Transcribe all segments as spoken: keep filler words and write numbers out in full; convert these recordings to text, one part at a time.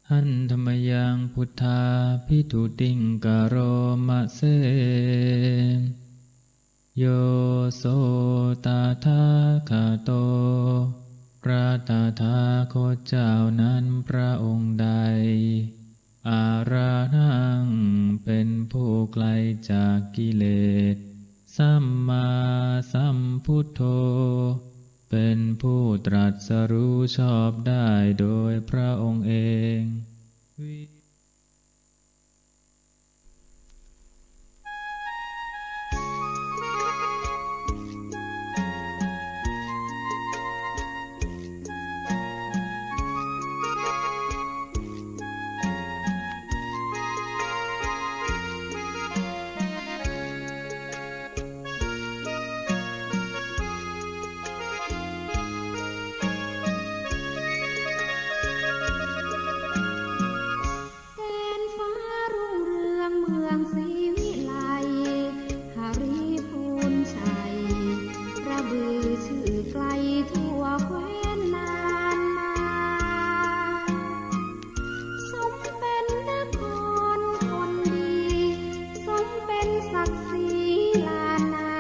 Handa mayaṃ buddhādhipattiṃ karoma se. โย โส ตถาคโต พระตถาคตเจ้านั้นพระองค์ใด อะระหัง เป็นผู้ไกลจากกิเลส สัมมาสัมพุทโธ เป็นผู้ตรัสรู้ชอบได้โดยพระองค์เอง แดนฟ้ารุ่งเรืองเมืองศรีวิไล หริพูนชัย ระบือชื่อไกลทั่วแคว้นน่านมา สมเป็นนครคนดี สมเป็นศักดิ์ศรีล้านนา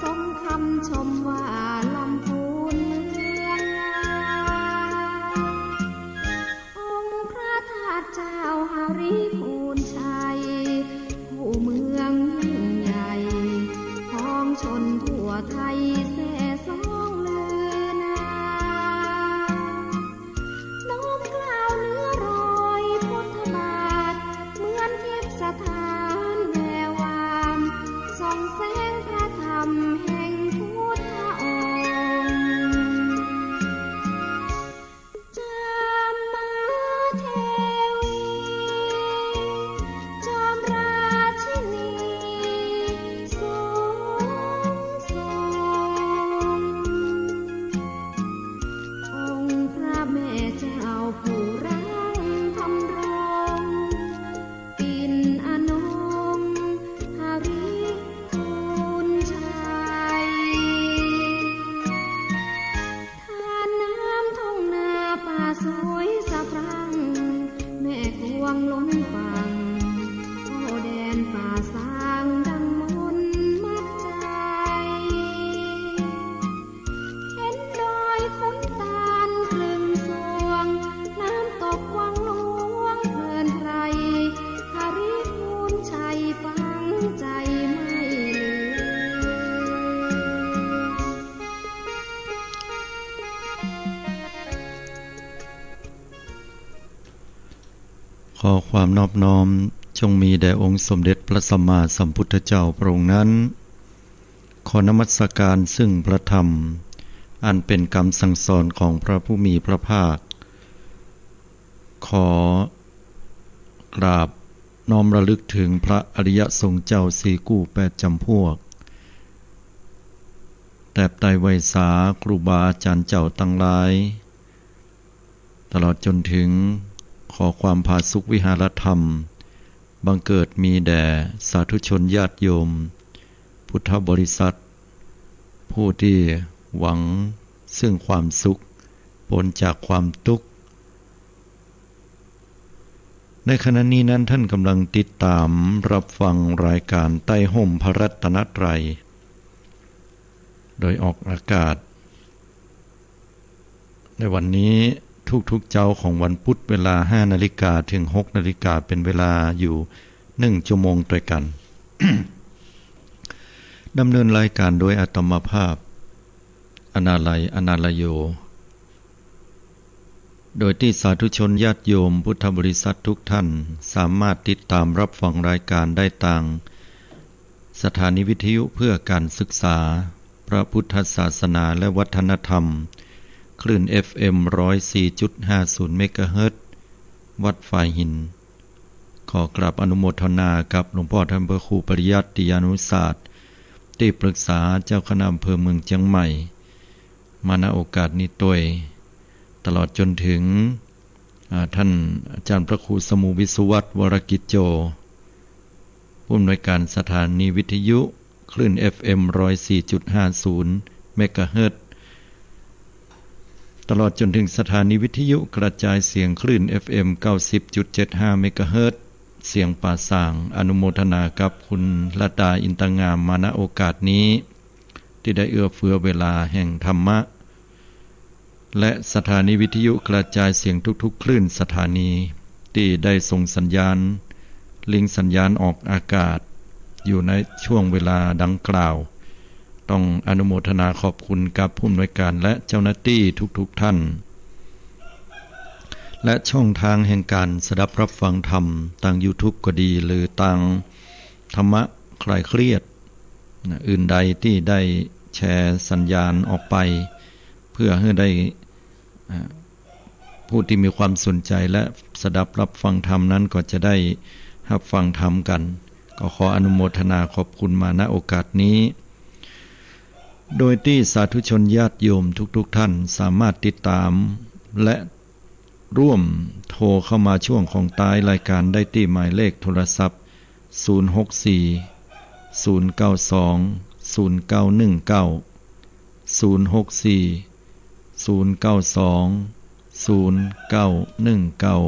สมคำชมว่าลำพูนเมืองงาม องค์พระธาตุเจ้าหริพูนชัย คู่เมืองยิ่งใหญ่ ของชนทั่วไทยแซ่ซ้องลือนาม น้อมเกล้าเนื้อรอยพุทธบาท เหมือนทิพย์สถานแวววาม ส่องแสงพระธรรมแห่งพุทธองค์ จามเทวี จอมราชินีสูงส่ง องค์พระแม่เจ้าผู้รังธำรง ปิ่นอนงค์หริพูนชัย ทานน้ำทุ่งนาป่าสวยสะพรั่ง แม่กวงล้นฝั่ง โอ้แดนป่าสางดังมนต์มัดใจ เห็นดอยขุนตาลคลึงสวง น้ำตกวังหลวงเพลินไพร หริพูนชัยฝังใจไม่ลืม ขอความนอบน้อมจงมีแด่องค์สมเด็จพระสัมมาสัมพุทธเจ้าพระองค์นั้น ขอนมัสการซึ่งพระธรรม อันเป็นกำสั่งสอนของพระผู้มีพระภาค ขอกราบน้อมระลึกถึงพระอริยสงฆ์เจ้าสี่กู้แปดจำพวก แตบไตรไวสา ครูบาอาจารย์เจ้าตังหลาย ตลอดจนถึงขอความผาสุกวิหารธรรม บังเกิดมีแด่สาธุชนญาติโยม พุทธบริษัท ผู้ตี้หวังซึ่งความสุข ป๊นจากความตุ๊กข์ ในขณะนี้นั้นท่านกำลังติดต๋ามรับฟังรายก๋านใต้ฮ่มพระรัตนตรัย โดยออกอากาศ ในวันนี้ทุกๆ เจ๊าของวันปุ๊ด เวลาห้านาฬิกาเถิงหกนาฬิกา เป๋นเวลาอยู่หนึ่งจั่วโมงตวยกั๋น ดำเนินรายก๋านโดยอาตมาภาพ อนาลัย อนาลโย โดยตี้สาธุชนญาติโยมพุทธบริษัททุกท่านสามารถติดต๋ามรับฟังรายก๋านได้ตาง สถานีวิทยุเพื่อการศึกษาพระพุทธศาสนาและวัฒนธรรม คลื่น เอฟเอ็ม ร้อยสี่จุดห้าศูนย์ เมกะเฮิรตซ์ วัดฝายหิน ขอกราบอนุโมทนากับหลวงป้อท่านพระครูปริยัติยานุศาสตร์ ตี้ปรึกษาเจ้าคณะอำเภอเมืองเจียงใหม่ มา ณ โอกาสนี้ตวย ตลอดจ๋นเถิง อ่า ท่านอาจ๋ารย์พระครูสมุห์ วิศวัฒน์ วรกิจโจ ผู้อำนวยก๋านสถานีวิทยุคลื่น เอฟเอ็ม ร้อยสี่จุดห้าศูนย์ เมกะเฮิรตซ์ ตลอดจนถึงสถานีวิทยุกระจายเสียงคลื่น เอฟเอ็ม เก้าสิบจุดเจ็ดห้า เมกะเฮิรตซ์ เสียงป่าสาง อนุโมทนากับคุณรัตดา อินตางาม มา ณ โอกาสนี้ ตี้ได้เอื้อเฟื้อเวลาแห่งธรรมะ และสถานีวิทยุกระจายเสียงทุกๆ คลื่นสถานี ตี้ได้ส่งสัญญาณ ลิงก์สัญญาณออกอากาศ อยู่ในช่วงเวลาดังกล่าว ต้องอนุโมทนาขอบคุณกับผู้อำนวยการและเจ้าหน้าตี้ทุกๆ ท่าน และช่องทางแห่งการสดับรับฟังธรรม ตางยูทูบก็ดี หรือตางธรรมะคลายเครียด นะ อื่นใดตี้ได้แชร์สัญญาณออกไป เพื่อหื้อได้ อ่า ผู้ตี้มีความสนใจ๋และสดับรับฟังธรรมนั้นก็จะได้ฮับฟังธรรมกั๋น ก็ขออนุโมทนาขอบคุณมา ณ โอกาสนี้ โดยตี้สาธุชนญาติโยมทุกๆ ท่านสามารถติดตามและร่วมโทรเข้ามาช่วงของต้ายรายการได้ตี้หมายเลขโทรศัพท์ ศูนย์หกสี่ ศูนย์เก้าสอง ศูนย์เก้าหนึ่งเก้า ศูนย์หกสี่ ศูนย์เก้าสอง ศูนย์เก้าหนึ่งเก้า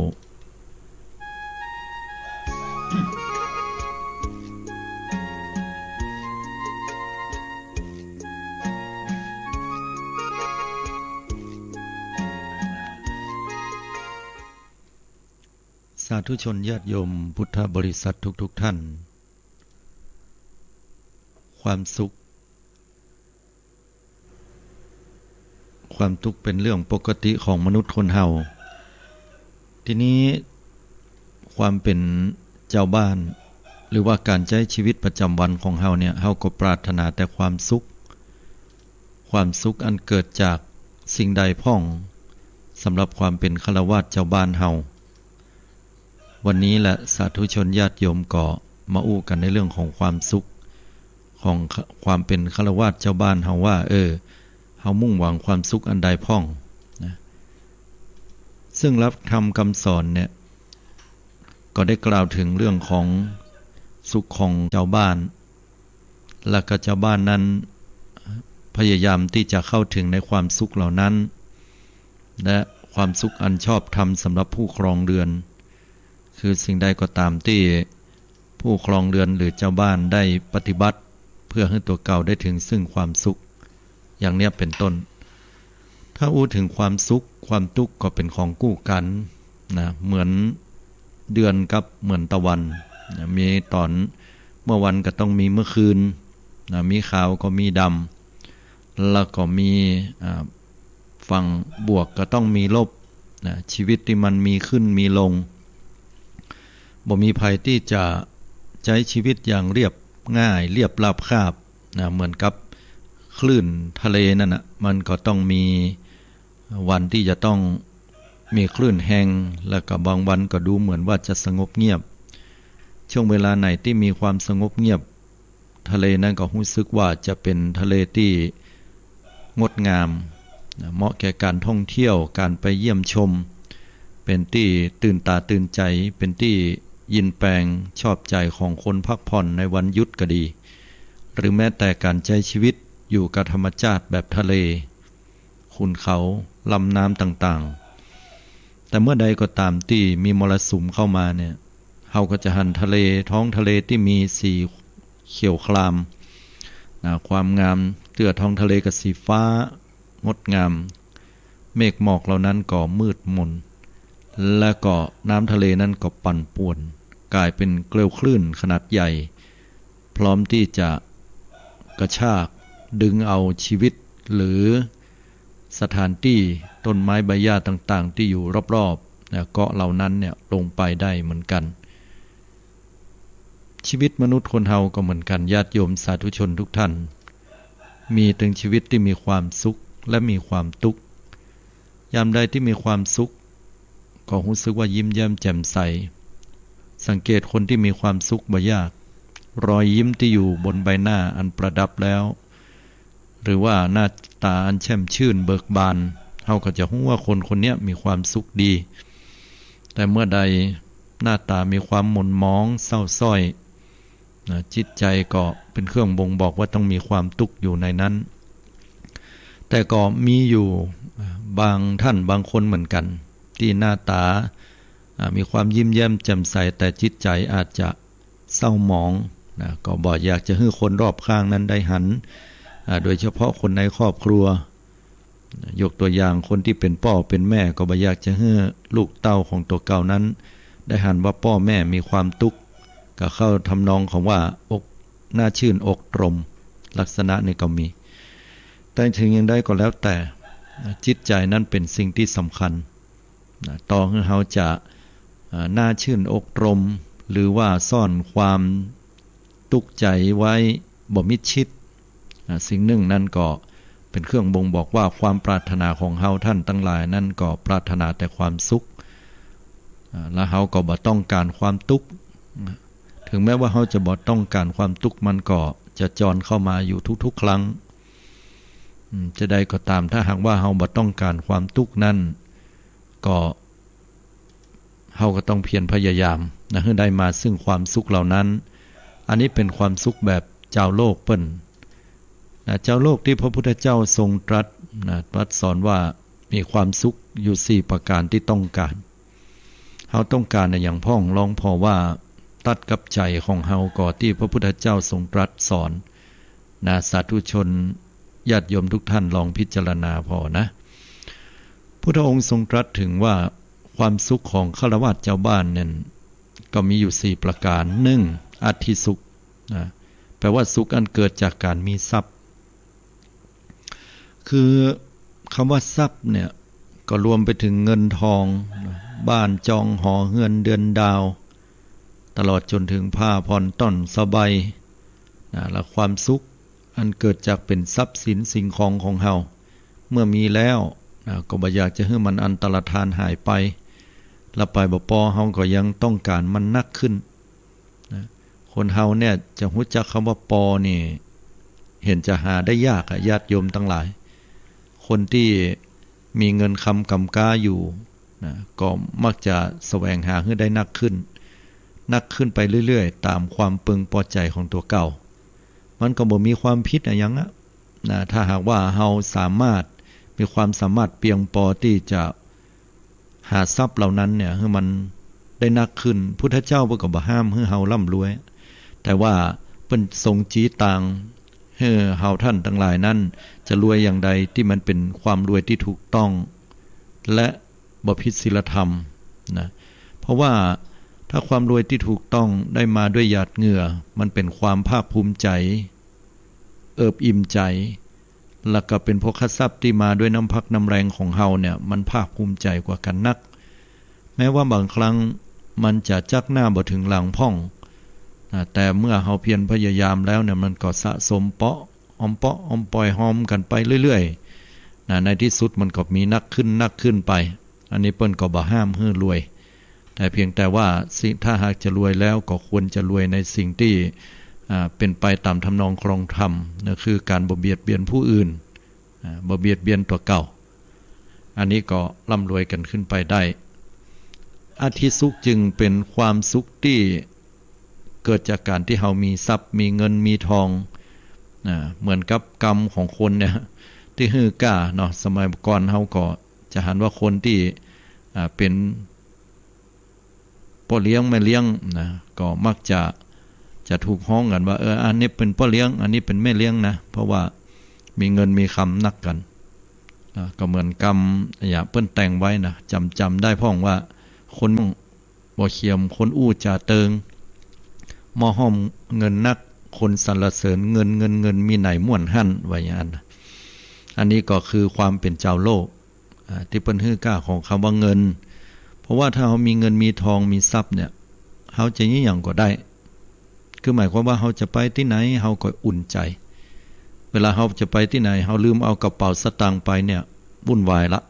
สาธุชนญาติโยมพุทธบริษัททุกๆ ท่าน ความสุข ความตุ๊กข์เป๋นเรื่องปกติของมนุษย์คนเฮา ทีนี้ความเป๋นจาวบ้าน หรือว่าก๋านใจ๊ชีวิตประจ๋ำวันของเฮาเนี่ย เฮาก็ปรารถนาแต่ความสุข ความสุขอันเกิดจากสิ่งใดพ่อง สำหรับความเป๋นฆราวาสจาวบ้านเฮา วันนี้แหละสาธุชนญาติโยมก็มาอู้กั๋นในเรื่องของความสุข ของความเป๋นฆราวาสจาวบ้านเฮาว่า เออ เฮามุ่งหวังความสุขอันใดพ่องนะ ซึ่งหลักธรรมคำสอนเนี่ย ก็ได้กล่าวถึงเรื่องของสุขของจาวบ้าน และก็จาวบ้านนั้นพยายามตี้จะเข้าถึงในความสุขเหล่านั้น และความสุขอันชอบธรรมสำหรับผู้ครองเรือน คือสิ่งใดก็ต๋ามตี้ผู้ครองเรือนหรือจาวบ้านได้ปฏิบัติ เพื่อหื้อตั๋วเก่าได้ถึงซึ่งความสุข อย่างเนี้ยเป๋นต้น ถ้าอู้ถึงความสุข ความตุ๊กข์ก็เป๋นของกู้กั๋นนะ เหมือนเดือนกับเหมือนตะวันนะ มีต๋อนเมื่อวันก็ต้องมีเมื่อคืนนะ มีขาวก็มีดำ แล้วก็มี อ่า ฝั่งบวกก็ต้องมีลบนะ ชีวิตตี้มันมีขึ้นมีลง บ่มีใผตี้จะใจ๊ชีวิตอย่างเรียบง่าย เรียบราบคาบนะ เหมือนกับคลื่นทะเลนั่นน่ะ มันก็ต้องมีวันตี้จะต้องมีคลื่นแฮง แล้วก็บางวันก็ดูเหมือนว่าจะสงบเงียบ ช่วงเวลาไหนตี้มีความสงบเงียบ ทะเลนั้นก็ฮู้สึกว่าจะเป๋นทะเลตี้งดงามนะ เหมาะแก่ก๋านท่องเที่ยว ก๋านไปเยี่ยมชม เป๋นตี้ตื่นต๋าตื่นใจ๋ เป๋นตี้ยินแปงชอบใจ๋ของคนพักผ่อนในวันหยุดก็ดี หรือแม้แต่ก๋านใจ๊ชีวิตอยู่กับธรรมชาติแบบทะเล ขุนเขา ลำน้ำต่างๆ แต่เมื่อใดก็ต๋ามตี้มีมรสุมเข้ามาเนี่ย เฮาก็จะหันทะเล ท้องทะเลตี้มีสีเขียวครามนะ ความงาม เตื้อท้องทะเลก็สีฟ้างดงาม เมฆหมอกเหล่านั้นก็มืดมน และก็น้ำทะเลนั้นก็ปั่นป่วน ก๋ายเป๋นเกลียวคลื่นขนาดใหญ่ พร้อมตี้จะกระชากดึงเอาชีวิต หรือสถานตี้ ต้นไม้ใบหญ้าต่างๆ ตี้อยู่รอบๆ นะ เกาะเหล่านั้นเนี่ยลงไปได้เหมือนกั๋น ชีวิตมนุษย์คนเฮาก็เหมือนกั๋น ญาติโยมสาธุชนทุกท่าน มีตึงชีวิตตี้มีความสุขและมีความตุ๊กข์ ยามใดตี้มีความสุข ก็ฮู้สึกว่ายิ้มแย้มแจ่มใส สังเกตคนตี้มีความสุขบ่ยาก รอยยิ้มตี้อยู่บนใบหน้าอันประดับแล้ว หรือว่าหน้าต๋าอันแช่มชื่นเบิกบาน เฮาก็จะฮู้ว่าคนคนเนี้ยมีความสุขดี แต่เมื่อใดหน้าต๋ามีความหม่นหมองเศร้าส้อย นะ จิตใจ๋ก็เป๋นเครื่องบ่งบอกว่าต้องมีความตุ๊กข์อยู่ในนั้น แต่ก็มีอยู่บางท่านบางคนเหมือนกั๋น ตี้หน้าต๋า อ่า มีความยิ้มแย้มแจ่มใส แต่จิตใจ๋อาจจะเศร้าหมองนะ ก็บ่อยากจะหื้อคนรอบข้างนั้นได้หัน อ่า โดยเฉพาะคนในครอบครัว ยกตัวอย่างคนตี้เป๋นป้อเป๋นแม่ ก็บ่อยากจะหื้อลูกเต้าของตั๋วเก่านั้นได้หันว่าป้อแม่มีความตุ๊กข์ ก็เข้าทำนองของว่าอก หน้าชื่นอกตรม ลักษณะนี้ก็มี แต่ถึงอย่างใดก็แล้วแต่ จิตใจ๋นั้นเป๋นสิ่งตี้สำคัญนะ ต่อหื้อเฮาจะ อ่า หน้าชื่นอกตรม หรือว่าซ่อนความตุ๊กข์ใจ๋ไว้บ่มิดชิด อ่า สิ่งนึ่งนั้นก็เป๋นเครื่องบ่งบอกว่าความปรารถนาของเฮาท่านตังหลายนั้นก็ปรารถนาแต่ความสุข อ่า และเฮาก็บ่ต้องก๋านความตุ๊กข์ ถึงแม้ว่าเฮาจะบ่ต้องก๋านความตุ๊กข์ มันก็จะจรเข้ามาอยู่ทุกๆ ครั้ง อืม จะใดก็ต๋าม ถ้าหากว่าเฮาบ่ต้องก๋านความตุ๊กข์นั้น ก็ เฮาก็ต้องเพียรพยายามนะ หื้อได้มาซึ่งความสุขเหล่านั้น อันนี้เป๋นความสุขแบบจาวโลกเปิ้นนะ จาวโลกตี้พระพุทธเจ้าทรงตรัสนะ ตรัสสอนว่ามีความสุขอยู่สี่ประก๋านตี้ต้องก๋าน เฮาต้องก๋านอะหยังพ่อง ลองผ่อว่าตัดกับใจ๋ของเฮาก่อตี้พระพุทธเจ้าทรงตรัสสอนนะ สาธุชนญาติโยมทุกท่านลองพิจารณาผ่อนะ พุทธองค์ทรงตรัสถึงว่าความสุขของฆราวาสจาวบ้านนั้นก็มีอยู่สี่ประก๋าน นึ่ง อัตถิสุขนะ แปลว่าสุขอันเกิดจากก๋านมีทรัพย์ คือคำว่าทรัพย์เนี่ยก็รวมไปถึงเงินทอง บ้านจองหอเฮือนเดือนดาว ตลอดจ๋นถึงผ้าผ่อนต้อนสบายนะ และความสุขอันเกิดจากเป๋นทรัพย์สินสิ่งของของเฮา เมื่อมีแล้วนะ ก็บ่อยากจะหื้อมันอันตรธานหายไป และไปบ่ปอ เฮาก็ยังต้องก๋านมันนักขึ้นนะ คนเฮาเนี่ยจะฮู้จักคำว่าปอนี่ เห็นจะหาได้ยากอะ ญาติโยมตังหลาย คนตี้มีเงินคำกำก๊าอยู่นะ ก็มักจะแสวงหาหื้อได้นักขึ้น นักขึ้นไปเรื่อยๆ ต๋ามความเปิงปอใจ๋ของตั๋วเก่า มันก็บ่มีความผิดอะหยังอะนะ ถ้าหากว่าเฮาสามารถ มีความสามารถเปียงปอตี้จะ หาทรัพย์เหล่านั้นเนี่ย หื้อมันได้นักขึ้น พุทธเจ้าเปิ้นก็บ่ห้ามหื้อเฮาร่ำรวย แต่ว่าเปิ้นทรงชี้ตางหื้อเฮาท่านตังหลายนั้น จะรวยอย่างใดตี้มันเป๋นความรวยตี้ถูกต้อง และบ่ผิดศีลธรรมนะ เพราะว่าถ้าความรวยตี้ถูกต้องได้มาด้วยหยาดเหงื่อ มันเป๋นความภาคภูมิใจ๋ เอิบอิ่มใจ๋ และก็เป๋นโภคทรัพย์ตี้มาด้วยน้ำพักน้ำแรงของเฮาเนี่ย มันภาคภูมิใจ๋กว่ากั๋นนัก แม้ว่าบางครั้งมันจะจักหน้าบ่เถิงหลังพ่องนะ แต่เมื่อเฮาเพียรพยายามแล้วเนี่ย มันก็สะสมเปาะ ออมเปาะ ออมปอย ฮอมกั๋นไปเรื่อยๆ นะ ในตี้สุดมันก็มีนักขึ้น นักขึ้นไป อันนี้เปิ้นก็บ่ห้ามหื้อรวย แต่เพียงแต่ว่าสิ่ง ถ้าหากจะรวยแล้วก็ควรจะรวยในสิ่งตี้ อ่า เป๋นไปต๋ามทำนองครองธรรมนะ คือก๋านบ่เบียดเบียนผู้อื่น อ่า บ่เบียดเบียนตั๋วเก่า อันนี้ก็ร่ำรวยกั๋นขึ้นไปได้ อัตถิสุขจึงเป๋นความสุขตี้เกิดจากก๋านตี้เฮามีทรัพย์ มีเงิน มีทอง อ่า เหมือนกับกำของคนเนี่ย ตี้หื้อก้าเนาะ สมัยก่อนเฮาก็ จะหันว่าคนตี้ อ่า เป๋นป้อเลี้ยงแม่เลี้ยงนะ ก็มักจะ จะถูกฮ้องกั๋นว่า เออ อันนี้เป๋นป้อเลี้ยง อันนี้เป๋นแม่เลี้ยงนะ เพราะว่ามีเงินมีคำนักกั๋นนะ ก็เหมือนกำ อย่างเปิ้นแต่งไว้นะ จ๋ำ จ๋ำได้พ่องว่า คน บ่เขียมคนอู้จ๋าเติง หม้อห้อมเงินนัก คนสรรเสริญเงิน เงิน เงินมีไหนม่วนหั้น ว่าอย่างนั้น อันนี้ก็คือความเป๋นจาวโลก อ่า ตี้เปิ้นหื้อก้าของคำว่าเงิน เพราะว่าถ้าเฮามีเงินมีทองมีทรัพย์เนี่ย เฮาจะอิหยังก็ได้ คือหมายความว่าเฮาจะไปตี้ไหนเฮาก็อุ่นใจ๋ เวลาเฮาจะไปตี้ไหน เฮาลืมเอากระเป๋าสตางค์ไปเนี่ย วุ่นวายละ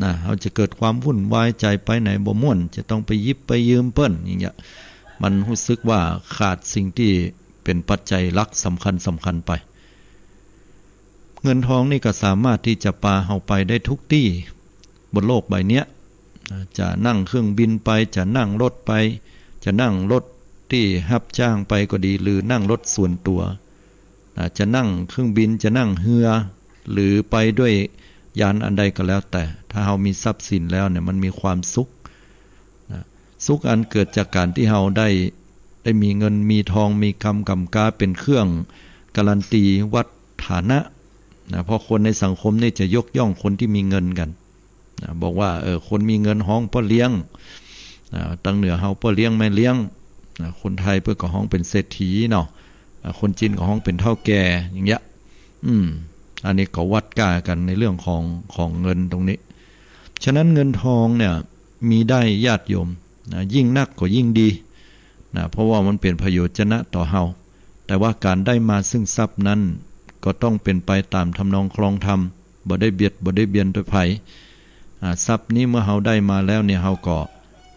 นะ เฮาจะเกิดความวุ่นวายใจ๋ ไปไหนบ่ม่วน จะต้องไปหยิบไปยืมเปิ้น อย่างเงี้ย มันฮู้สึกว่าขาดสิ่งตี้เป๋นปัจจัยหลักสำคัญสำคัญไป เงินทองนี่ก็สามารถตี้จะปาเฮาไปได้ทุกตี้บนโลกใบเนี้ย นะ จะนั่งเครื่องบินไป จะนั่งรถไป จะนั่งรถตี้ฮับจ้างไปก็ดี หรือนั่งรถส่วนตั๋ว นะ จะนั่งเครื่องบิน จะนั่งเฮือ หรือไปด้วยยานอันใดก็แล้วแต่ ถ้าเฮามีทรัพย์สินแล้วเนี่ย มันมีความสุขนะ สุขอันเกิดจากการตี้เฮาได้ ได้มีเงินมีทอง มีกำก๋ำก๊าเป๋นเครื่องการันตีวัดฐานะนะ เพราะคนในสังคมนี่จะยกย่องคนตี้มีเงินกั๋น นะ บอกว่า เออ คนมีเงินฮ้องป้อเลี้ยง นะ ตังเหนือเฮาป้อเลี้ยงแม่เลี้ยง นะ คนไทยเปิ้นก็ฮ้องเป๋นเศรษฐีเนาะ อ่า คนจีนก็ฮ้องเป๋นเฒ่าแก่ อย่างเงี้ย อืม อันนี้ก็วัดก้ากั๋นในเรื่องของ ของเงินตรงนี้ ฉะนั้นเงินทองเนี่ย มีได้ญาติโยม นะ ยิ่งนักก็ยิ่งดี นะ เพราะว่ามันเป๋นพโยชนะต่อเฮา แต่ว่าการได้มาซึ่งทรัพย์นั้น ก็ต้องเป๋นไปต๋ามทำนองคลองธรรม บ่ได้เบียดบ่ได้เบียนโดยใผ อ่า ทรัพย์นี้เมื่อเฮาได้มาแล้วเนี่ย เฮาก็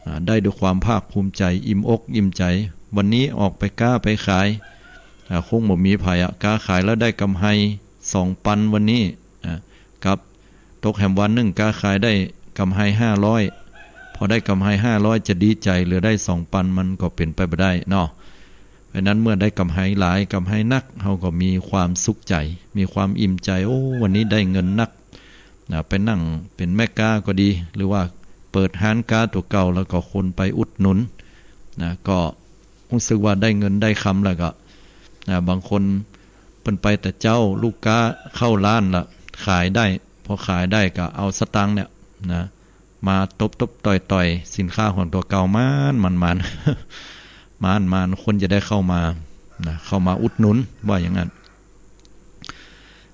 อ่า ได้ด้วยความภาคภูมิใจ๋ อิ่มอกอิ่มใจ๋ วันนี้ออกไปก๊าไปขาย อ่า คงบ่มีใผอะ ก๊าขายแล้วได้กำไรสองปันวันนี้ อ่า กับตกแหมวันนึ่งก๊าขายได้กำไรห้าร้อย พอได้กำไรห้าร้อยจะดีใจ๋เหลือได้สองปัน มันก็เป๋นไปบ่ได้เนาะ เพราะฉะนั้นเมื่อได้กำไรหลาย กำไรนัก เฮาก็มีความสุขใจ๋ มีความอิ่มใจ๋ โอ้ วันนี้ได้เงินนัก นะ ไปนั่งเป๋นแม่ก๊าก็ดี หรือว่าเปิดฮ้านก๊าตั๋วเก่า แล้วก็คนไปอุดหนุน นะ ก็ฮู้สึกว่าได้เงินได้กำแล้วก็ นะ บางคนเปิ้นไปแต่เจ๊า ลูกก๊าเข้าฮ้านละ ขายได้ พอขายได้ก็เอาสตางค์เนี่ย นะ มาตบๆต่อยๆ สินค้าของตั๋วเก่า หมานๆ หมานๆ หมานๆ คนจะได้เข้ามา นะ เข้ามาอุดหนุน ว่าอย่างนั้น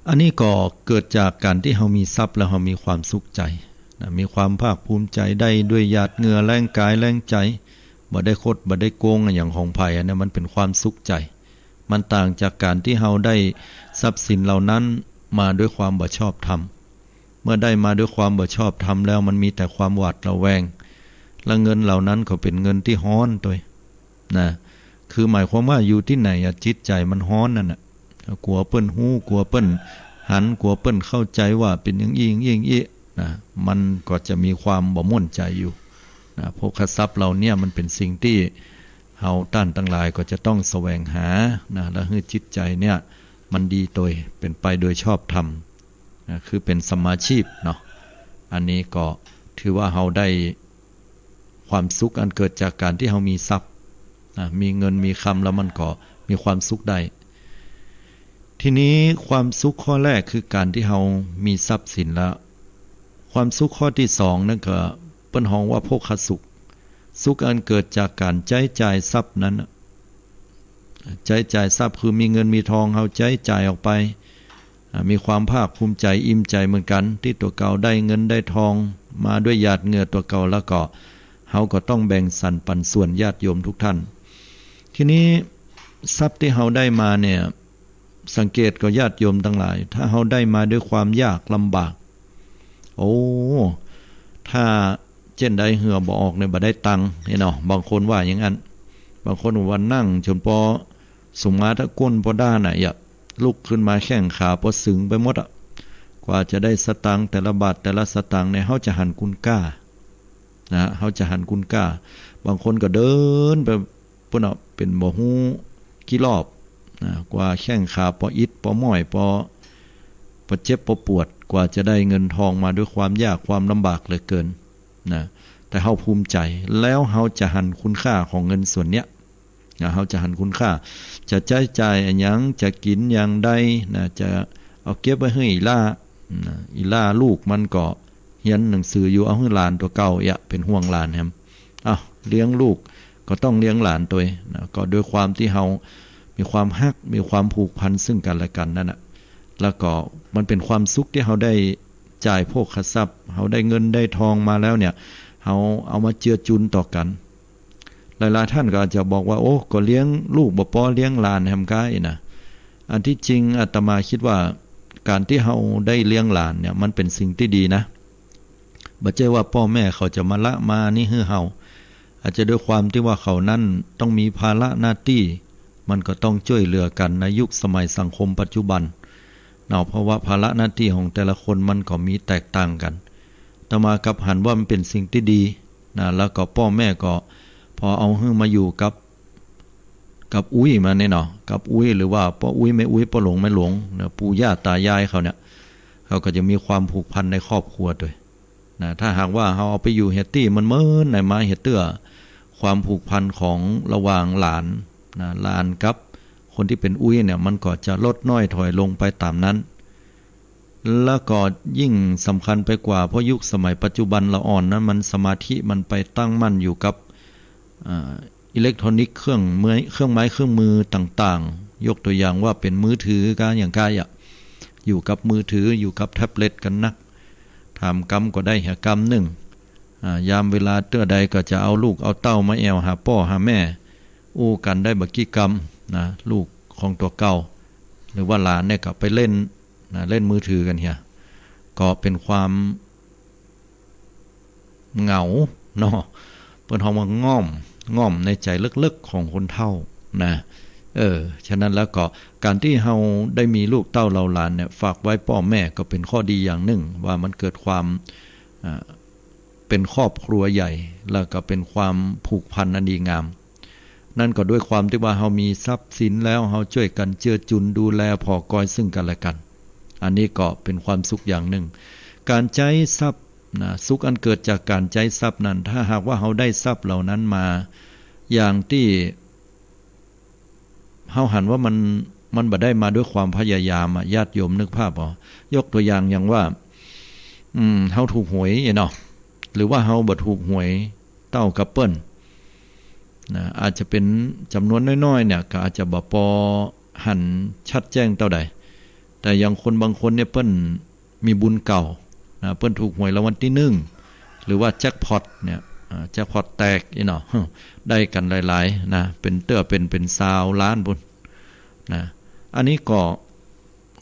อันนี้ก็เกิดจากการตี้เฮามีทรัพย์แล้วเฮามีความสุขใจ๋ นะ มีความภาคภูมิใจ๋ ได้ด้วยหยาดเหงื่อแฮงก๋ายแฮงใจ๋ บ่ได้คดบ่ได้โกงอะหยังของใผ อันนี้มันเป๋นความสุขใจ๋ มันต่างจากการตี้เฮาได้ทรัพย์สินเหล่านั้นมาด้วยความบ่ชอบธรรม เมื่อได้มาด้วยความบ่ชอบธรรมแล้ว มันมีแต่ความหวาดระแวง และเงินเหล่านั้นก็เป๋นเงินตี้ฮ้อนตวย นะ คือหมายความว่าอยู่ตี้ไหนอะ จิตใจ๋มันฮ้อนนั่นน่ะ กั๋วเปิ้นฮู้ กั๋วเปิ้นหัน กั๋วเปิ้นเข้าใจ๋ว่าเป๋นอย่างอี้ อย่างอี้ อย่างอี้ นะ มันก็จะมีความบ่ม่วนใจ๋อยู่ นะ โภคทรัพย์เหล่าเนี้ยมันเป๋นสิ่งตี้เฮาต้านตังหลายก็จะต้องแสวงหา นะ และหื้อจิตใจ๋เนี่ยมันดีตวย เป๋นไปโดยชอบธรรม นะ คือเป๋นสัมมาชีพเนาะ อันนี้ก็ถือว่าเฮาได้ความสุขอันเกิดจากการตี้เฮามีทรัพย์ นะ มีเงินมีกำแล้วมันก็มีความสุขได้ ทีนี้ความสุขข้อแรกคือการตี้เฮามีทรัพย์สินแล้ว ความสุขข้อตี้สองนั่นก็เปิ้นฮ้องว่าโภคสุข สุขอันเกิดจากการใจ๊จ่ายทรัพย์นั้นน่ะ ใจ๊จ่ายทรัพย์คือมีเงินมีทอง เฮาใจ๊จ่ายออกไป อ่า มีความภาคภูมิใจ๋ อิ่มใจ๋เหมือนกั๋น ตี้ตั๋วเก่าได้เงินได้ทองมาด้วยหยาดเหงื่อตั๋วเก่า แล้วก็เฮาก็ต้องแบ่งสรรปันส่วนญาติโยมทุกท่าน ทีนี้ทรัพย์ตี้เฮาได้มาเนี่ย สังเกตก่อญาติโยมตังหลาย ถ้าเฮาได้มาด้วยความยากลำบาก โอ้ ถ้าเจ้นไดเหื่อบ่ออกเนี่ยบ่ได้ตังค์เนี่ยเนาะ บางคนว่าอย่างนั้น บางคนว่านั่งจ๋นปอ สมมาถ้าก้นปอด้านน่ะ อย่าลุกขึ้นมาแข้งขาปอสึงไปหมดอะ กว่าจะได้สตางค์แต่ละบาทแต่ละสตางค์เนี่ย เฮาจะหันคุณค่า นะ เฮาจะหันคุณค่า บางคนก็เดินไป ปุ้นเนาะ เป๋นบ่ฮู้กี่รอบ นะ กว่าแข้งขาปออิดปอม้อยปอ ปอเจ็บปอปวด กว่าจะได้เงินทองมาด้วยความยากความลำบากเหลือเกิน นะ แต่เฮาภูมิใจ๋ แล้วเฮาจะหันคุณค่าของเงินส่วนเนี้ย นะ เฮาจะหันคุณค่า จะใจ๊จ่ายอะหยัง จะกิ๋นอย่างใด นะ จะเอาเก็บไว้หื้ออี่หล้า นะ อี่หล้าลูกมันก็ เฮียนหนังสืออยู่ เอาหื้อหลานตั๋วเก่าเอียะ เป๋นห่วงหลานแหม อ้าว เลี้ยงลูกก็ต้องเลี้ยงหลานตวยนะ ก็ด้วยความตี้เฮามีความฮัก มีความผูกพันซึ่งกั๋นและกั๋นนั่นน่ะ แล้วก็มันเป๋นความสุขตี้เฮาได้จ่ายโภคทรัพย์ เฮาได้เงินได้ทองมาแล้วเนี่ย เฮาเอามาเจือจุนต่อกั๋น หลายๆ ท่านก็อาจจะบอกว่า โอ้ ก็เลี้ยงลูกบ่ปอ เลี้ยงหลานแหมก้าอี้นะ อันตี้จริงอาตมาคิดว่า ก๋านตี้เฮาได้เลี้ยงหลานเนี่ย มันเป๋นสิ่งตี้ดีนะ บ่ใจ้ว่าป้อแม่เขาจะมาละมานี่หื้อเฮา อาจจะด้วยความตี้ว่าเขานั้นต้องมีภาระหน้าตี้ มันก็ต้องจ้วยเหลือกั๋นในยุคสมัยสังคมปัจจุบันเนาะ เพราะว่าภาระหน้าตี้ของแต่ละคนมันก็มีแตกต่างกั๋น อาตมากลับหันว่ามันเป๋นสิ่งตี้ดี นะ แล้วก็ป้อแม่ก็พอเอาหื้อมาอยู่กับ กับอุ๊ยมาเนี่ยเนาะ กับอุ๊ย หรือว่าป้ออุ๊ย แม่อุ๊ย ป้อหลง แม่หลง นะ ปู่ย่าต๋ายายเขาเนี่ย เขาก็จะมีความผูกพันในครอบครัวตวยนะ ถ้าหากว่าเฮาเอาไปอยู่เหียตี้เมินๆ ในไม้เหียเตื้อ ความผูกพันของระหว่างหลานนะ หลานกับคนตี้เป๋นอุ๊ยเนี่ย มันก็จะลดน้อยถอยลงไปต๋ามนั้น แล้วก็ยิ่งสำคัญไปกว่า เพราะยุคสมัยปัจจุบันละอ่อนนั้น มันสมาธิมันไปตั้งมั่นอยู่กับ อ่า อิเล็กทรอนิกส์ เครื่องไม้ เครื่องไม้เครื่องมือต่างๆ ยกตัวอย่างว่าเป๋นมือถือก้าอย่างก้าอะ อยู่กับมือถือ อยู่กับแท็บเล็ตกั๋นนัก ถามกำก็ได้เหียกำนึ่ง อ่า ยามเวลาเตื้อใดก็จะเอาลูกเอาเต้ามาแอ่วหาป้อหาแม่ อู้กั๋นได้บ่ากี้กำนะ ลูกของตั๋วเก่า หรือว่าหลานเนี่ยก็ไปเล่นนะ เล่นมือถือกั๋นเหีย ก็เป๋นความ เหงาเนาะ เปิ้นฮ้องว่าง่อม ง่อมในใจ๋เลิกๆ ของคนเฒ่านะ เออ ฉะนั้นแล้วก็ก๋านตี้เฮาได้มีลูกเต้าเหล่าหลานเนี่ย ฝากไว้ป้อแม่ก็เป๋นข้อดีอย่างนึ่ง ว่ามันเกิดความ อ่า เป๋นครอบครัวใหญ่ แล้วก็เป๋นความผูกพันอันดีงาม นั่นก็ด้วยความตี้ว่าเฮามีทรัพย์สินแล้ว เฮาจ้วยกั๋นเจือจุนดูแลผ่อกอยซึ่งกั๋นและกั๋น อันนี้ก็เป๋นความสุขอย่างนึ่ง ก๋านใจ๊ทรัพย์ นะ สุขอันเกิดจากก๋านใจ๊ทรัพย์นั้น ถ้าหากว่าเฮาได้ทรัพย์เหล่านั้นมา อย่างตี้เฮาหันว่ามัน มันบ่ได้มาด้วยความพยายามอะ ญาติโยมนึกภาพเอา ยกตัวอย่างอย่างว่า อืม เฮาถูกหวยเนาะ หรือว่าเฮาบ่ถูกหวยเต้ากับเปิ้นนะ อาจจะเป๋นจ๋ำนวนน้อยๆ เนี่ย ก็อาจจะบ่ปอหันชัดแจ้งเต้าใด แต่อย่างคนบางคนเนี่ยเปิ้น มีบุญเก่านะ เปิ้นถูกหวยรางวัลตี้นึ่ง หรือว่าแจ็คพอตเนี่ย อ่า แจ็คพอตแตกอี้เนาะ ได้กั๋นหลายๆ นะ เป๋นเตื้อเป๋น เป๋นซาวล้านปู้นนะ อันนี้ก็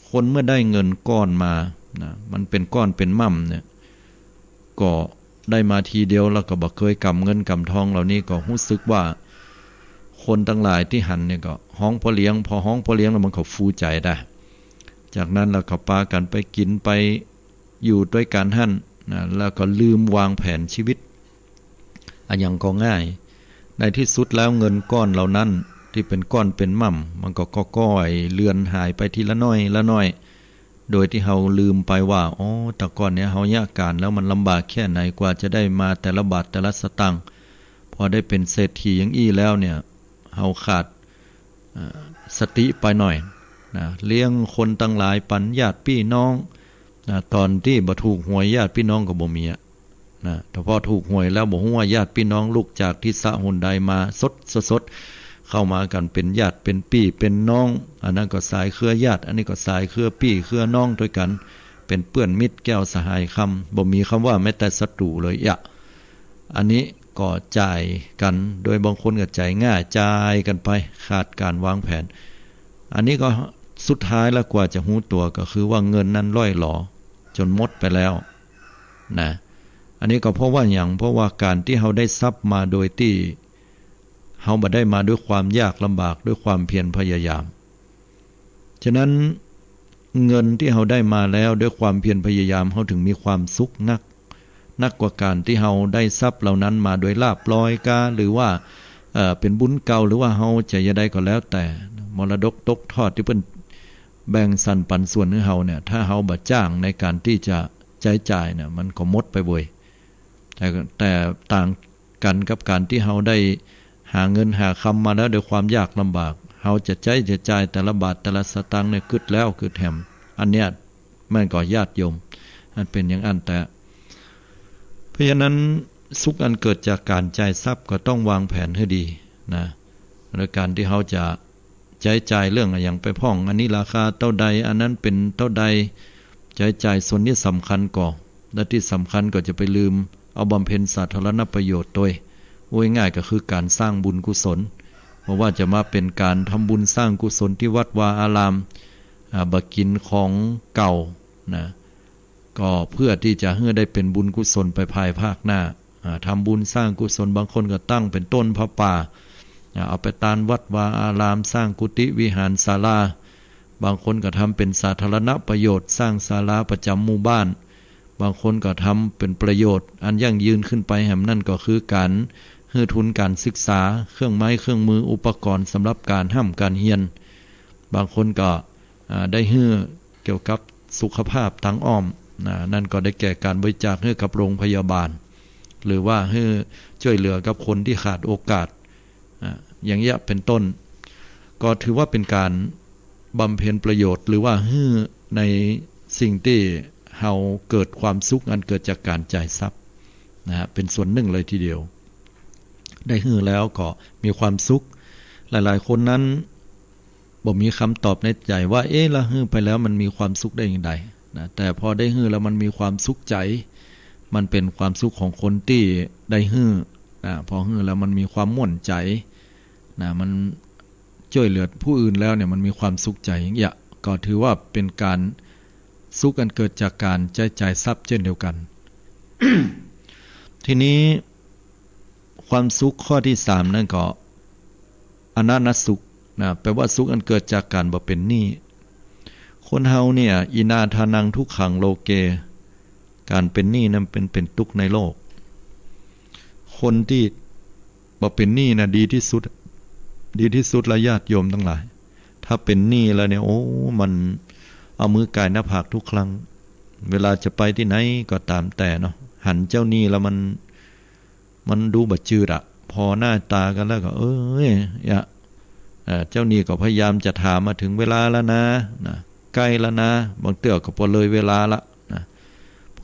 คนเมื่อได้เงินก้อนมานะ มันเป๋นก้อนเป๋นหม่ำเนี่ย ก็ได้มาทีเดียว แล้วก็บ่เกยก๋ำเงินก๋ำทองเหล่านี้ ก็ฮู้สึกว่าคนตังหลายตี้หันเนี่ยก็ฮ้องป้อเลี้ยง พอฮ้องป้อเลี้ยงแล้วมันก็ฟูใจได้ จากนั้นแล้วก็ปากั๋นไปกิ๋นไป อยู่ตวยกั๋นหั้นนะ แล้วก็ลืมวางแผนชีวิต อะหยังก็ง่าย ในตี้สุดแล้วเงินก้อนเหล่านั้นตี้เป๋นก้อนเป๋นหม่ำ มันก็ก้อยๆ เลือนหายไปทีละน้อยละน้อย โดยตี้เฮาลืมไปว่า อ๋อ แต่ก่อนเนี่ยเฮาเยียะก๋านแล้วมันลำบากแค่ไหน กว่าจะได้มาแต่ละบาทแต่ละสตางค์ พอได้เป๋นเศรษฐีอย่างอี้แล้วเนี่ย เฮาขาด อ่า สติไปหน่อยนะ เลี้ยงคนตังหลายปั๋นญาติปี้น้องนะ ต๋อนตี้บ่ถูกหวยญาติปี้น้องก็บ่มีอะนะ แต่พอถูกหวยแล้วบ่ฮู้ว่าญาติปี้น้องลุกจากตี้สระหนใดมา สดๆ เข้ามากั๋นเป๋นญาติเป๋นปี้เป๋นน้อง อันนั้นก็สายเครือญาติ อันนี้ก็สายเครือปี้เครือน้องตวยกั๋น เป๋นเปื้อนมิตรแก้วสหายคำ บ่มีกำว่าแม้แต่ศัตรู๋เลยอะ อันนี้ก็จ่ายกั๋น โดยบางคนก็จ่ายง่าย จ่ายกั๋นไป ขาดก๋านวางแผน อันนี้ก็สุดท้ายแล้วกว่าจะฮู้ตั๋วก็คือว่าเงินนั้นร่อยหรอจ๋นหมดไปแล้วนะ อันนี้ก็เพราะว่าหยัง เพราะว่าก๋านตี้เฮาได้ทรัพย์มาโดยตี้เฮาบ่ได้มาด้วยความยากลำบาก ด้วยความเพียรพยายาม ฉะนั้นเงินตี้เฮาได้มาแล้วด้วยความเพียรพยายาม เฮาถึงมีความสุขนัก นักกว่าก๋านตี้เฮาได้ทรัพย์เหล่านั้นมาโดยลาภลอยก้า หรือว่า เอ่อ เป๋นบุญเก่า หรือว่าเฮาจะยะใดก็แล้วแต่ มรดกตกทอดตี้เปิ้นแบ่งสรรปันส่วนหื้อเฮาเนี่ย ถ้าเฮาบ่จ้างในก๋านตี้จะใจ๊จ่ายเนี่ย มันก็หมดไปเว้ย แต่ แต่ต่างกั๋นกับก๋านตี้เฮาได้หาเงินหาคำมาแล้วด้วยความยากลำบาก เฮาจะใจ๊จะจ่ายแต่ละบาทแต่ละสตางค์เนี่ย กึ๊ดแล้วกึ๊ดแหม อันเนี้ยมันก็ญาติโยม มันเป๋นอย่างอั้นแต๊ เพราะฉะนั้นสุขอันเกิดจากก๋านจ่ายทรัพย์ก็ต้องวางแผนหื้อดีนะ โดยก๋านตี้เฮาจะ ใจ๊จ่ายเรื่องอะหยังไปพ่อง อันนี้ราคาเต้าใด อันนั้นเป๋นเต้าใด ใจ๊จ่ายส่วนนี้สำคัญก่อ และตี้สำคัญก็จะไปลืมเอาบำเพ็ญสาธารณประโยชน์ตวย ว่าง่ายๆ ก็คือก๋านสร้างบุญกุศล บ่ว่าจะมาเป๋นก๋านทำบุญสร้างกุศลตี้วัดวาอาราม อ่า บ่กิ๋นของเก่านะ ก็เพื่อตี้จะหื้อได้เป๋นบุญกุศลไปภายภาคหน้า อ่า ทำบุญสร้างกุศล บางคนก็ตั้งเป๋นต้นผ้าป่า อ่า เอาไปตานวัดวาอาราม สร้างกุฏิวิหารศาลา บางคนก็ทำเป๋นสาธารณประโยชน์ สร้างศาลาประจ๋ำหมู่บ้าน บางคนก็ทำเป๋นประโยชน์อันยั่งยืนขึ้นไปแหม นั่นก็คือก๋านหื้อทุนก๋านศึกษา เครื่องไม้เครื่องมืออุปกรณ์สำหรับก๋านฮ่ำก๋านเฮียน บางคนก็ อ่า ได้หื้อเกี่ยวกับ สุขภาพตางอ้อม นะ นั่นก็ได้แก่ก๋านบริจาคหื้อกับโรงพยาบาล หรือว่าหื้อจ้วยเหลือกับคนตี้ขาดโอกาส อ่า อย่างเงี้ยเป็นต้น ก็ถือว่าเป๋นก๋านบำเพ็ญประโยชน์ หรือว่าหื้อในสิ่งตี้เฮาเกิดความสุขอันเกิดจากก๋านจ่ายทรัพย์นะฮะ เป๋นส่วนนึ่งเลยทีเดียว ได้หื้อแล้วก็มีความสุข หลายๆ คนนั้นบ่มีกำตอบในใจ๋ว่า เอ๊ะ แล้วหื้อไปแล้วมันมีความสุขได้อย่างใดนะ แต่พอได้หื้อแล้วมันมีความสุขใจ๋ มันเป๋นความสุขของคนตี้ได้หื้อนะ พอหื้อแล้วมันมีความม่วนใจ๋นะ มันจ้วยเหลือผู้อื่นแล้วเนี่ย มันมีความสุขใจ๋อย่างเงี้ย ก็ถือว่าเป๋นก๋านสุขอันเกิดจากก๋านใจ๊จ่ายทรัพย์เช่นเดียวกั๋น ทีนี้ความสุขข้อตี้สามนั่นก็ อนันตสุขนะ แปลว่าสุขอันเกิดจากก๋านบ่เป๋นหนี้ คนเฮาเนี่ย อินาทานังทุกขังโลเก ก๋านเป๋นหนี้นั้นเป๋น เป๋นตุ๊กข์ในโลก คนตี้บ่เป๋นหนี้นะ ดีตี้สุด ดีตี้สุดละญาติโยมตังหลาย ถ้าเป๋นหนี้แล้วเนี่ย โอ้ มันเอามือก่ายหน้าผากทุกครั้ง เวลาจะไปตี้ไหนก็ต๋ามแต่เนาะ หันเจ้าหนี้แล้วมัน มันดูบ่จืดอะ ผ่อหน้าต๋ากั๋นแล้วก็ เอ้ย เอ่อ เจ้าหนี้ก็พยายามจะถามมา เถิงเวลาแล้วนะ นะ ใก้แล้วนะ บางเตื้อก็ปอเลยเวลาละนะ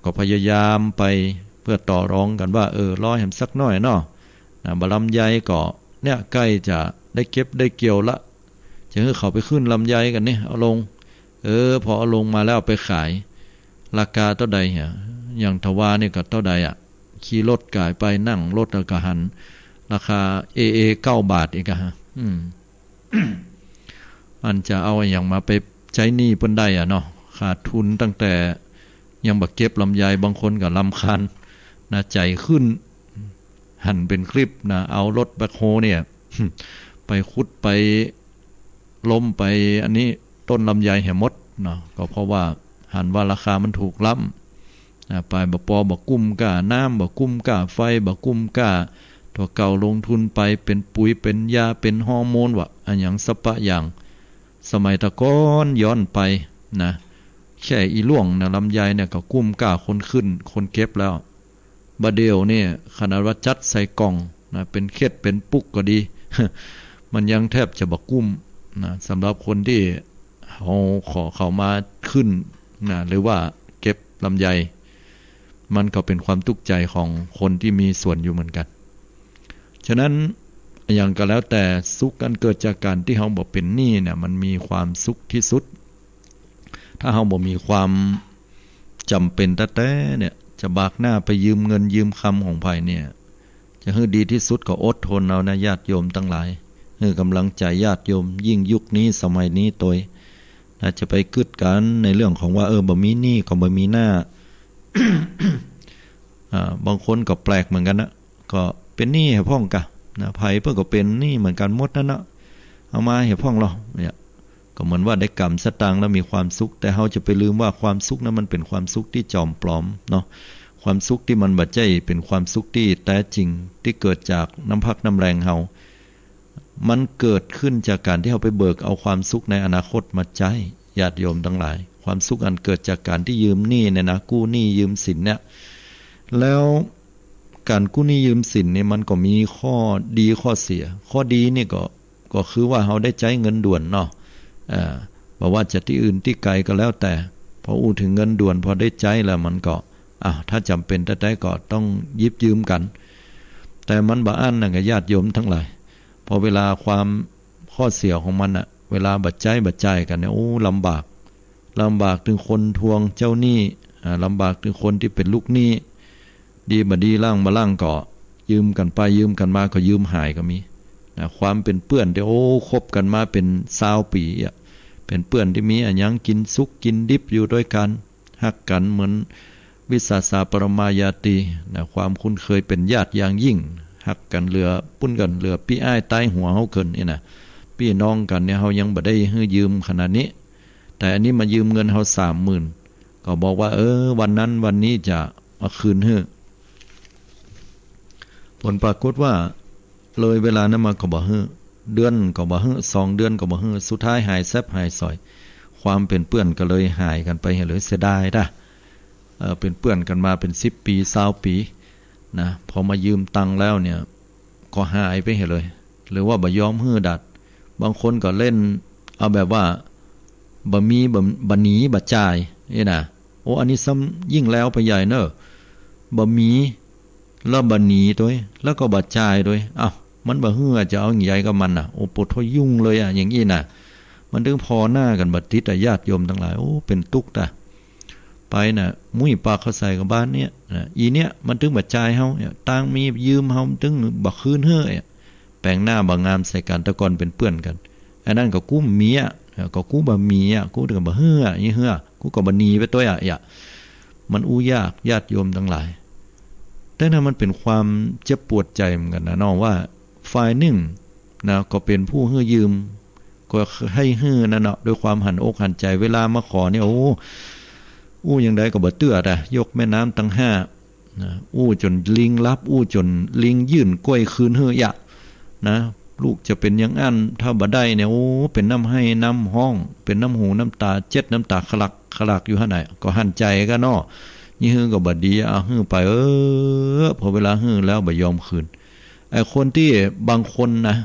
ก็พยายามไปเปื้อต่อรองกั๋นว่า เออ รอแหมสักหน้อยเนาะ นะ บ่าลำไยก็เนี่ยใก้จะได้เก็บได้เกี่ยวละ จะหื้อเขาไปขึ้นลำไยกั๋นนี่ เอาลง เออ พอเอาลงมาแล้วเอาไปขาย ราคาเต้าใดเหรอ อย่างถวานี่ก็เต้าใดอะ ขี่รถก๋ายไป นั่งรถแล้วก็หัน ราคาเอเอเก้าบาทอีกอะฮะ อืม อันจะเอาอะหยังมาไปใจ๊หนี้เปิ้นได้อะเนาะ ขาดทุนตั้งแต่ยังบ่เก็บลำไย บางคนก็รำคาญนะ ใจ๋ขึ้น หันเป๋นคลิปนะ เอารถแบ็คโฮเนี่ย ไปขุดไป ล้มไปอันนี้ต้นลำไยแหมหมดเนาะ ก็เพราะว่าหันว่าราคามันถูกล้ำนะ ไปบ่ปอ บ่กุ้มก้าน้ำ บ่กุ้มก้าไฟ บ่กุ้มก้าตั๋วเก่าลงทุนไป เป๋นปุ๋ย เป๋นยา เป๋นฮอร์โมน วะ อะหยังสะปะอย่าง สมัยตะก้อนย้อนไปนะ แค่อีหล่วงนะ ลำไยเนี่ยก็กุ้มก้าคนขึ้น คนเก็บแล้ว บ่าเดี่ยวนี่ขนาดว่าจัดใส่ก่องนะ เป๋นเข็ดเป๋นปุกก็ดี มันยังแทบจะบ่กุ้มนะ สำหรับคนตี้เฮาขอเขามาขึ้นนะ หรือว่าเก็บลำไย มันก็เป๋นความตุ๊กข์ใจ๋ของคนตี้มีสวนอยู่เหมือนกั๋น ฉะนั้น อะหยังก็แล้วแต่ สุขอันเกิดจากก๋านตี้เฮาบ่เป๋นหนี้เนี่ย มันมีความสุขตี้สุด ถ้าเฮาบ่มีความจ๋ำเป๋นแต๊ๆ เนี่ย จะบากหน้าไปยืมเงินยืมคำของใผเนี่ย จะหื้อดีตี้สุดก็อดทนเอานะ ญาติโยมตังหลาย หื้อก๋ำลังใจ๋ญาติโยม ยิ่งยุคนี้สมัยนี้ตวย นะ จะไปกึ๊ดกั๋นในเรื่องของว่า เออ บ่มีหนี้ก็บ่มีหน้า อ่า บางคนก็แปลกเหมือนกั๋นนะ ก็เป๋นหนี้แหพ่องกะนะ ใผเปิ้นก็เป๋นหนี้เหมือนกั๋นหมดนั่นนะ เอามาแหพ่องลอ เนี่ย ก็เหมือนว่าได้ก๋ำสตางค์แล้วมีความสุข แต่เฮาจะไปลืมว่าความสุขนั้นมันเป๋นความสุขตี้จอมปลอมเนาะ ความสุขตี้มันบ่ใจ้เป๋นความสุขตี้แต๊จริง ตี้เกิดจากน้ำพักน้ำแรงเฮา มันเกิดขึ้นจากก๋านตี้เฮาไปเบิกเอาความสุขในอนาคตมาใจ๊ ญาติโยมตังหลาย ความสุขอันเกิดจากก๋านตี้ยืมหนี้เนี่ยนะ กู้หนี้ยืมสินเนี่ย แล้วก๋านกู้หนี้ยืมสินนี่มันก็มีข้อดีข้อเสีย ข้อดีนี่ก็ ก็คือว่าเฮาได้ใจ๊เงินด่วนเนาะ เอ่อ บ่ว่าจะตี้อื่นตี้ไกลก็แล้วแต่ พออู้เถิงเงินด่วน พอได้ใจ๊แล้วมันก็ อ้าว ถ้าจ๋ำเป๋นแต๊ๆ ก็ต้องหยิบยืมกั๋น แต่มันบ่อั้นนะ ญาติโยมตังหลาย พอเวลาความ ข้อเสียของมันน่ะ เวลาบ่ใจ๊บ่จ่ายกั๋นเนี่ย โอ้ ลำบาก ลำบากเถิงคนทวงเจ้าหนี้ อ่า ลำบากเถิงคนตี้เป๋นลูกหนี้ ดีบ่ดี ล่างบ่ล่างก็ยืมกั๋นไปยืมกั๋นมา ก็ยืมหายก็มีนะ ความเป๋นเปื้อนตี้ โอ้ คบกั๋นมาเป๋นซาวปี๋อะ เป๋นเปื้อนตี้มีอะหยังกิ๋นสุกกิ๋นดิบอยู่ตวยกั๋น ฮักกั๋นเหมือนวิสสาปรมาญาตีนะ ความคุ้นเคยเป๋นญาติอย่างยิ่ง ฮักกั๋นเหลือปุ้นกั๋น เหลือปี้อ้ายต๋ายหัวเฮาเกินนี่นะ ปี้น้องกั๋นเนี่ย เฮายังบ่ได้หื้อยืมขนาดนี้ แต่อันนี้มายืมเงินเฮาสามหมื่น ก็บอกว่า เออ วันนั้นวันนี้จะมาคืนหื้อ ผลปรากฏว่า เลยเวลานั้นมาก็บ่หื้อ เดือนก็บ่หื้อ สองเดือนก็บ่หื้อ สุดท้ายหายแซบหายสอย ความเป๋นเปื้อนก็เลยหายกั๋นไปเหียเลย เสียดายต๊ะ เอ่อ เป๋นเปื้อนกั๋นมาเป๋นสิบปี๋ ซาวปี๋ นะ พอมายืมตังค์แล้วเนี่ย ก็หายไปเหียเลย หรือว่าบ่ยอมหื้อดัด บางคนก็เล่นเอาแบบว่า บ่มี บ่ บ่หนี บ่จ่าย นี่นะ โอ้ อันนี้ซ้ำยิ่งแล้วไปใหญ่เน่อ บ่มี แล้วบ่หนีตวย แล้วก็บ่จ่ายตวย อ้าว มันบ่หื้อ จะเอาหยังใหญ่กับมันน่ะ โอ้ โปดโธ่ ยุ่งเลยอะ อย่างอี้น่ะ มันตึงผ่อหน้ากั๋นบ่ติดอะ ญาติโยมตังหลาย โอ้ เป๋นตุ๊กข์ต๊ะ ไปน่ะ มุ้ยปากเข้าใส่กับบ้านเนี่ยนะ อีเนี่ย มันตึงบ่จ่ายเฮาเนี่ย ตังค์มียืมเฮา มันตึงบ่คืนหื้อเนี่ย แป๋งหน้าบ่งามใส่กั๋น แต่ก่อนเป๋นเปื้อนกั๋น อันนั้นก็กูบ่มีอะ ก็กูบ่มีอะ กูก็บ่หื้ออะ อี้หื้อ กูก็บ่หนีไปตวยอะ เยียะ มันอู้ยาก ญาติโยมตังหลาย แต่นั้นมันเป๋นความเจ็บปวดใจ๋เหมือนกั๋นนะเนาะ ว่าฝ่ายนึ่งนะ ก็เป๋นผู้หื้อยืม ก็หื้อหื้อนั่นเนาะ ด้วยความหันอกหันใจ๋ เวลามาขอเนี่ย โอ้ อู้อย่างใดก็บ่เตื้อต๊ะ ยกแม่น้ำตังห้า นะ อู้จ๋นลิงหลับ อู้จ๋นลิงยื่นก้วยคืนหื้อเยียะ นะ ลูกจะเป๋นอย่างอั้น ถ้าบ่ได้เนี่ย โอ้ เป๋นน้ำไห้น้ำฮ้อง เป๋นน้ำหูน้ำต๋า เจ็ดน้ำต๋าคะลักคะลักอยู่หั้นน่ะ ก็หันใจ๋กั๋นเนาะ อี้หื้อก็บ่ดี เอาหื้อไป เออ พอเวลาหื้อแล้วบ่ยอมคืน ไอ้คนตี้บางคนนะ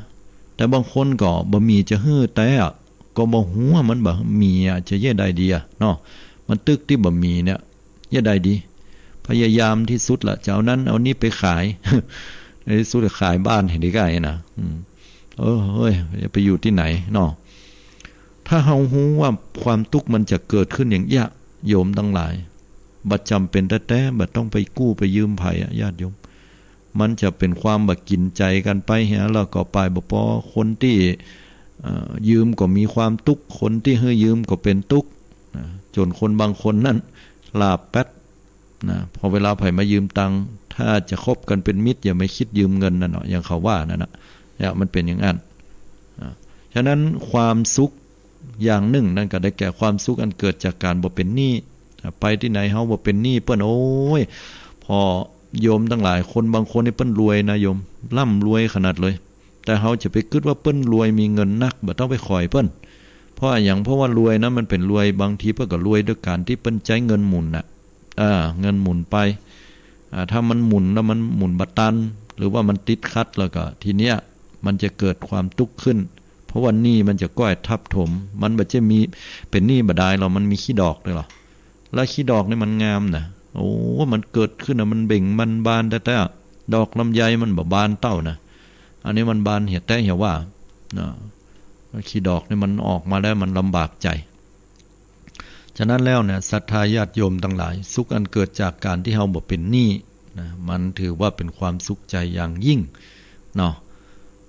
แต่บางคนก็บ่มีจะหื้อแต๊อะ ก็บ่ฮู้ว่ามันบ่มีอะ จะเยียะใดดีอะเนาะ มันตึกตี้บ่มีเนี่ย เยียะใดดี พยายามตี้สุดละ จะเอานั้นเอานี้ไปขาย ในตี้สุดขายบ้านหื้อดีก้านะ อืม เออ เฮ้ย จะไปอยู่ตี้ไหนเนาะ ถ้าเฮาฮู้ว่าความตุ๊กข์มันจะเกิดขึ้นอย่างเยียะ โยมตังหลาย บ่จ๋ำเป๋นแต๊ๆ บ่ต้องไปกู้ไปยืมใผอะ ญาติโยม มันจะเป๋นความบ่กิ๋นใจ๋กั๋นไปเหีย แล้วก็ไปบ่ปอ คนตี้ เอ่อ ยืมก็มีความตุ๊กข์ คนตี้หื้อยืมก็เป๋นตุ๊กข์ นะ จ๋นคนบางคนนั้นหลาบแป๊ด นะ พอเวลาใผมายืมตังค์ ถ้าจะคบกั๋นเป๋นมิตร อย่ามาคิดยืมเงินนั่นเนาะ อย่างเขาว่านั่นน่ะ เนี่ย มันเป๋นอย่างอั้น อ่า ฉะนั้นความสุขอย่างนึ่งนั่นก็ได้แก่ความสุขอันเกิดจากก๋านบ่เป๋นหนี้ อ่า ไปตี้ไหนเฮาบ่เป๋นหนี้เปิ้น โอ้ย พอโยมตังหลาย คนบางคนนี่เปิ้นรวยนะโยม ร่ำรวยขนาดเลย แต่เฮาจะไปกึ๊ดว่าเปิ้นรวยมีเงินนัก บ่ต้องไปขอยเปิ้น เพราะอะหยัง เพราะว่ารวยนะ มันเป๋นรวย บางทีเปิ้นก็รวยด้วยก๋านตี้เปิ้นใจ๊เงินหมุนน่ะ อ่า เงินหมุนไป อ่า ถ้ามันหมุนแล้วมันหมุนบ่ตัน หรือว่ามันติดขัดแล้วก็ ทีเนี้ย มันจะเกิดความตุ๊กข์ขึ้น เพราะว่าหนี้มันจะก้อยทับถม มันบ่ใจ้มี เป๋นหนี้บ่ดายหรอก มันมีขี้ดอกด้วยหรอ แล้วขี้ดอกนี่มันงามนะ โอ้ มันเกิดขึ้นนะ มันเบ่ง มันบานแต๊ๆ ดอกลำไยมันบ่บานเต้านะ อันนี้มันบานเหียแต๊เหียว่า นะ ขี้ดอกนี่มันออกมาแล้วมันลำบากใจ๋ ฉะนั้นแล้วเนี่ย ศรัทธาญาติโยมตังหลาย สุขอันเกิดจากก๋านตี้เฮาบ่เป๋นหนี้นะ มันถือว่าเป๋นความสุขใจ๋อย่างยิ่งเนาะ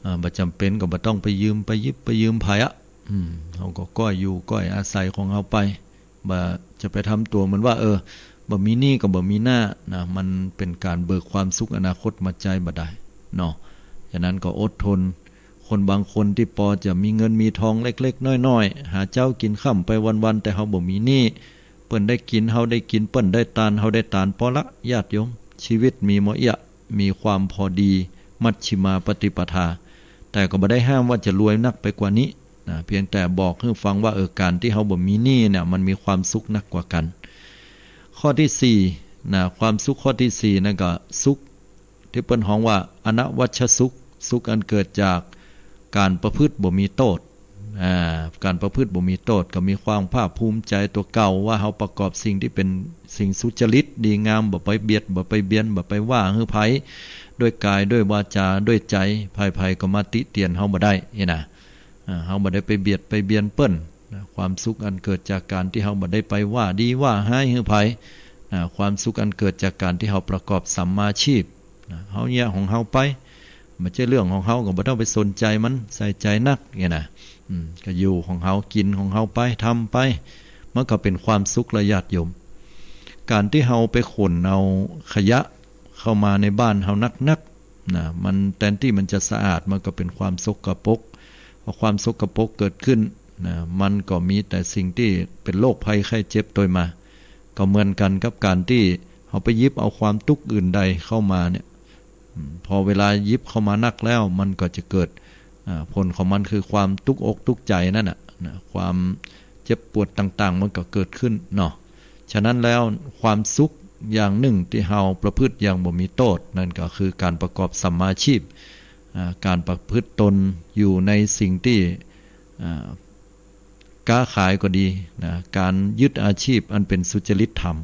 อ่า บ่จ๋ำเป๋นก็บ่ต้องไปยืม ไปหยิบ ไปยืมใผอะ อืม เฮาก็ก้อยอยู่ก้อยอาศัยของเฮาไป บ่จะไปทำตั๋วเหมือนว่า เออ บ่มีหนี้ก็บ่มีหน้านะ มันเป๋นก๋านเบิกความสุขอนาคตมาใจ๊บ่ดายเนาะ ฉะนั้นก็อดทน คนบางคนตี้ปอจะมีเงินมีทองเล็กๆ น้อยๆ หาเจ๊ากิ๋นค่ำไปวันๆ แต่เฮาบ่มีหนี้ เปิ้นได้กิ๋น เฮาได้กิ๋น เปิ้นได้ตาน เฮาได้ตาน ปอละ ญาติโยม ชีวิตมีหม้อเอี้ยะ มีความพอดี มัชฌิมาปฏิปทา แต่ก็บ่ได้ห้ามว่าจะรวยนักไปกว่านี้นะ เพียงแต่บอกหื้อฟังว่า เออ ก๋านตี้เฮาบ่มีหนี้เนี่ย มันมีความสุขนักกว่ากั๋น ข้อตี้สี่นะ ความสุขข้อตี้สี่นั่นก็สุข ตี้เปิ้นฮ้องว่า อนวัชชสุข สุขอันเกิดจากก๋านประพฤติบ่มีโต้ษ อ่า ก๋านประพฤติบ่มีโต้ษ ก็มีความภาคภูมิใจ๋ตั๋วเก่าว่าเฮาประกอบสิ่งตี้เป๋นสิ่งสุจริตดีงาม บ่ไปเบียด บ่ไปเบียน บ่ไปว่าหื้อใผ ด้วยก๋าย ด้วยวาจา ด้วยใจ๋ ใผๆ ก็มาติเตียนเฮาบ่ได้ นี่นะ อ่า เฮาบ่ได้ไปเบียดไปเบียนเปิ้นนะ ความสุขอันเกิดจากก๋านตี้เฮาบ่ได้ไปว่าดีว่าฮ้ายหื้อใผนะ ความสุขอันเกิดจากก๋านตี้เฮาประกอบสัมมาชีพนะ เฮาเยียะของเฮาไป บ่ใจ้เรื่องของเฮาก็บ่ต้องไปสนใจ๋มัน ใส่ใจ๋นัก เนี่ยนะ อืม ก็อยู่ของเฮา กิ๋นของเฮาไป ทำไป มันก็เป๋นความสุขละญาติโยม ก๋านตี้เฮาไปขนเอาขยะเข้ามาในบ้านเฮานักๆ นะ มันแตนตี้มันจะสะอาด มันก็เป๋นความสกปรก พอความสกปรกเกิดขึ้นนะ มันก็มีแต่สิ่งตี้เป๋นโรคภัยไข้เจ็บตวยมา ก็เหมือนกั๋นกับก๋านตี้เฮาไปหยิบเอาความตุ๊กข์อื่นใดเข้ามาเนี่ย อืม พอเวลาหยิบเข้ามานักแล้ว มันก็จะเกิด อ่า ผลของมันคือความตุ๊กอกตุ๊กใจ๋นั่นน่ะ นะ ความ เจ็บปวดต่างๆ มันก็เกิดขึ้นเนาะ ฉะนั้นแล้วความสุขอย่างนึ่งตี้เฮาประพฤติอย่างบ่มีโต้ษ นั่นก็คือก๋านประกอบสัมมาอาชีพ อ่า ก๋านประพฤติตนอยู่ในสิ่งตี้ อ่า ก๊าขายก็ดีนะ ก๋านยึดอาชีพอันเป๋นสุจริตธรรม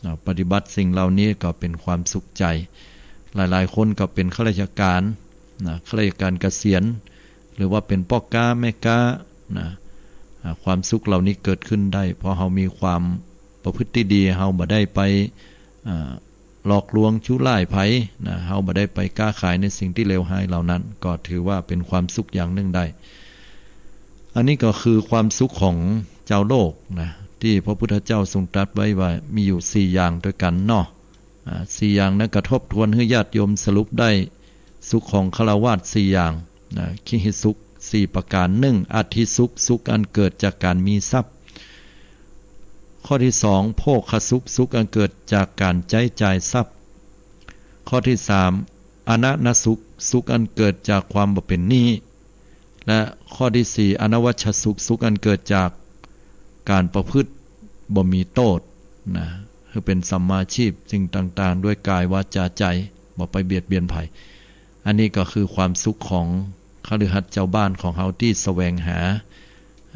นะ ปฏิบัติสิ่งเหล่านี้ก็เป๋นความสุขใจ๋ หลายๆ คนก็เป๋นข้าราชก๋านนะ ข้าราชก๋านเกษียณ หรือว่าเป๋นป้อก๊าแม่ก๊านะ อ่า ความสุขเหล่านี้เกิดขึ้นได้ เพราะเฮามีความประพฤติตี้ดี เฮาบ่ได้ไป อ่า หลอกลวงจุร้ายใผนะ เฮาบ่ได้ไปก๊าขายในสิ่งตี้เลวฮ้ายเหล่านั้น ก็ถือว่าเป๋นความสุขอย่างนึ่งได้ อันนี้ก็คือความสุขของจาวโลกนะ ตี้พระพุทธเจ้าทรงตรัสไว้ว่ามีอยู่สี่อย่างตวยกั๋นเนาะ อ่า สี่อย่างนั้นก็ทบทวนหื้อญาติโยมสรุปได้ สุขของฆราวาสสี่อย่างนะ คิหิสุขสี่ประก๋าน นึ่ง อัตถิสุข สุขอันเกิดจากก๋านมีทรัพย์ ข้อตี้สอง โภคสุข สุขอันเกิดจากก๋านใจ๊จ่ายทรัพย์ ข้อตี้สาม อณะนะสุข สุขอันเกิดจากความบ่เป๋นหนี้ และข้อตี้สี่ อนวัชชสุข สุขอันเกิดจากก๋านประพฤติบ่มีโต้ษนะ คือเป๋นสัมมาอาชีพ สิ่งต่างๆ ด้วยกายวาจาใจ๋ บ่ไปเบียดเบียนใผ อันนี้ก็คือความสุขของคฤหัสถ์จาวบ้านของเฮาตี้แสวงหา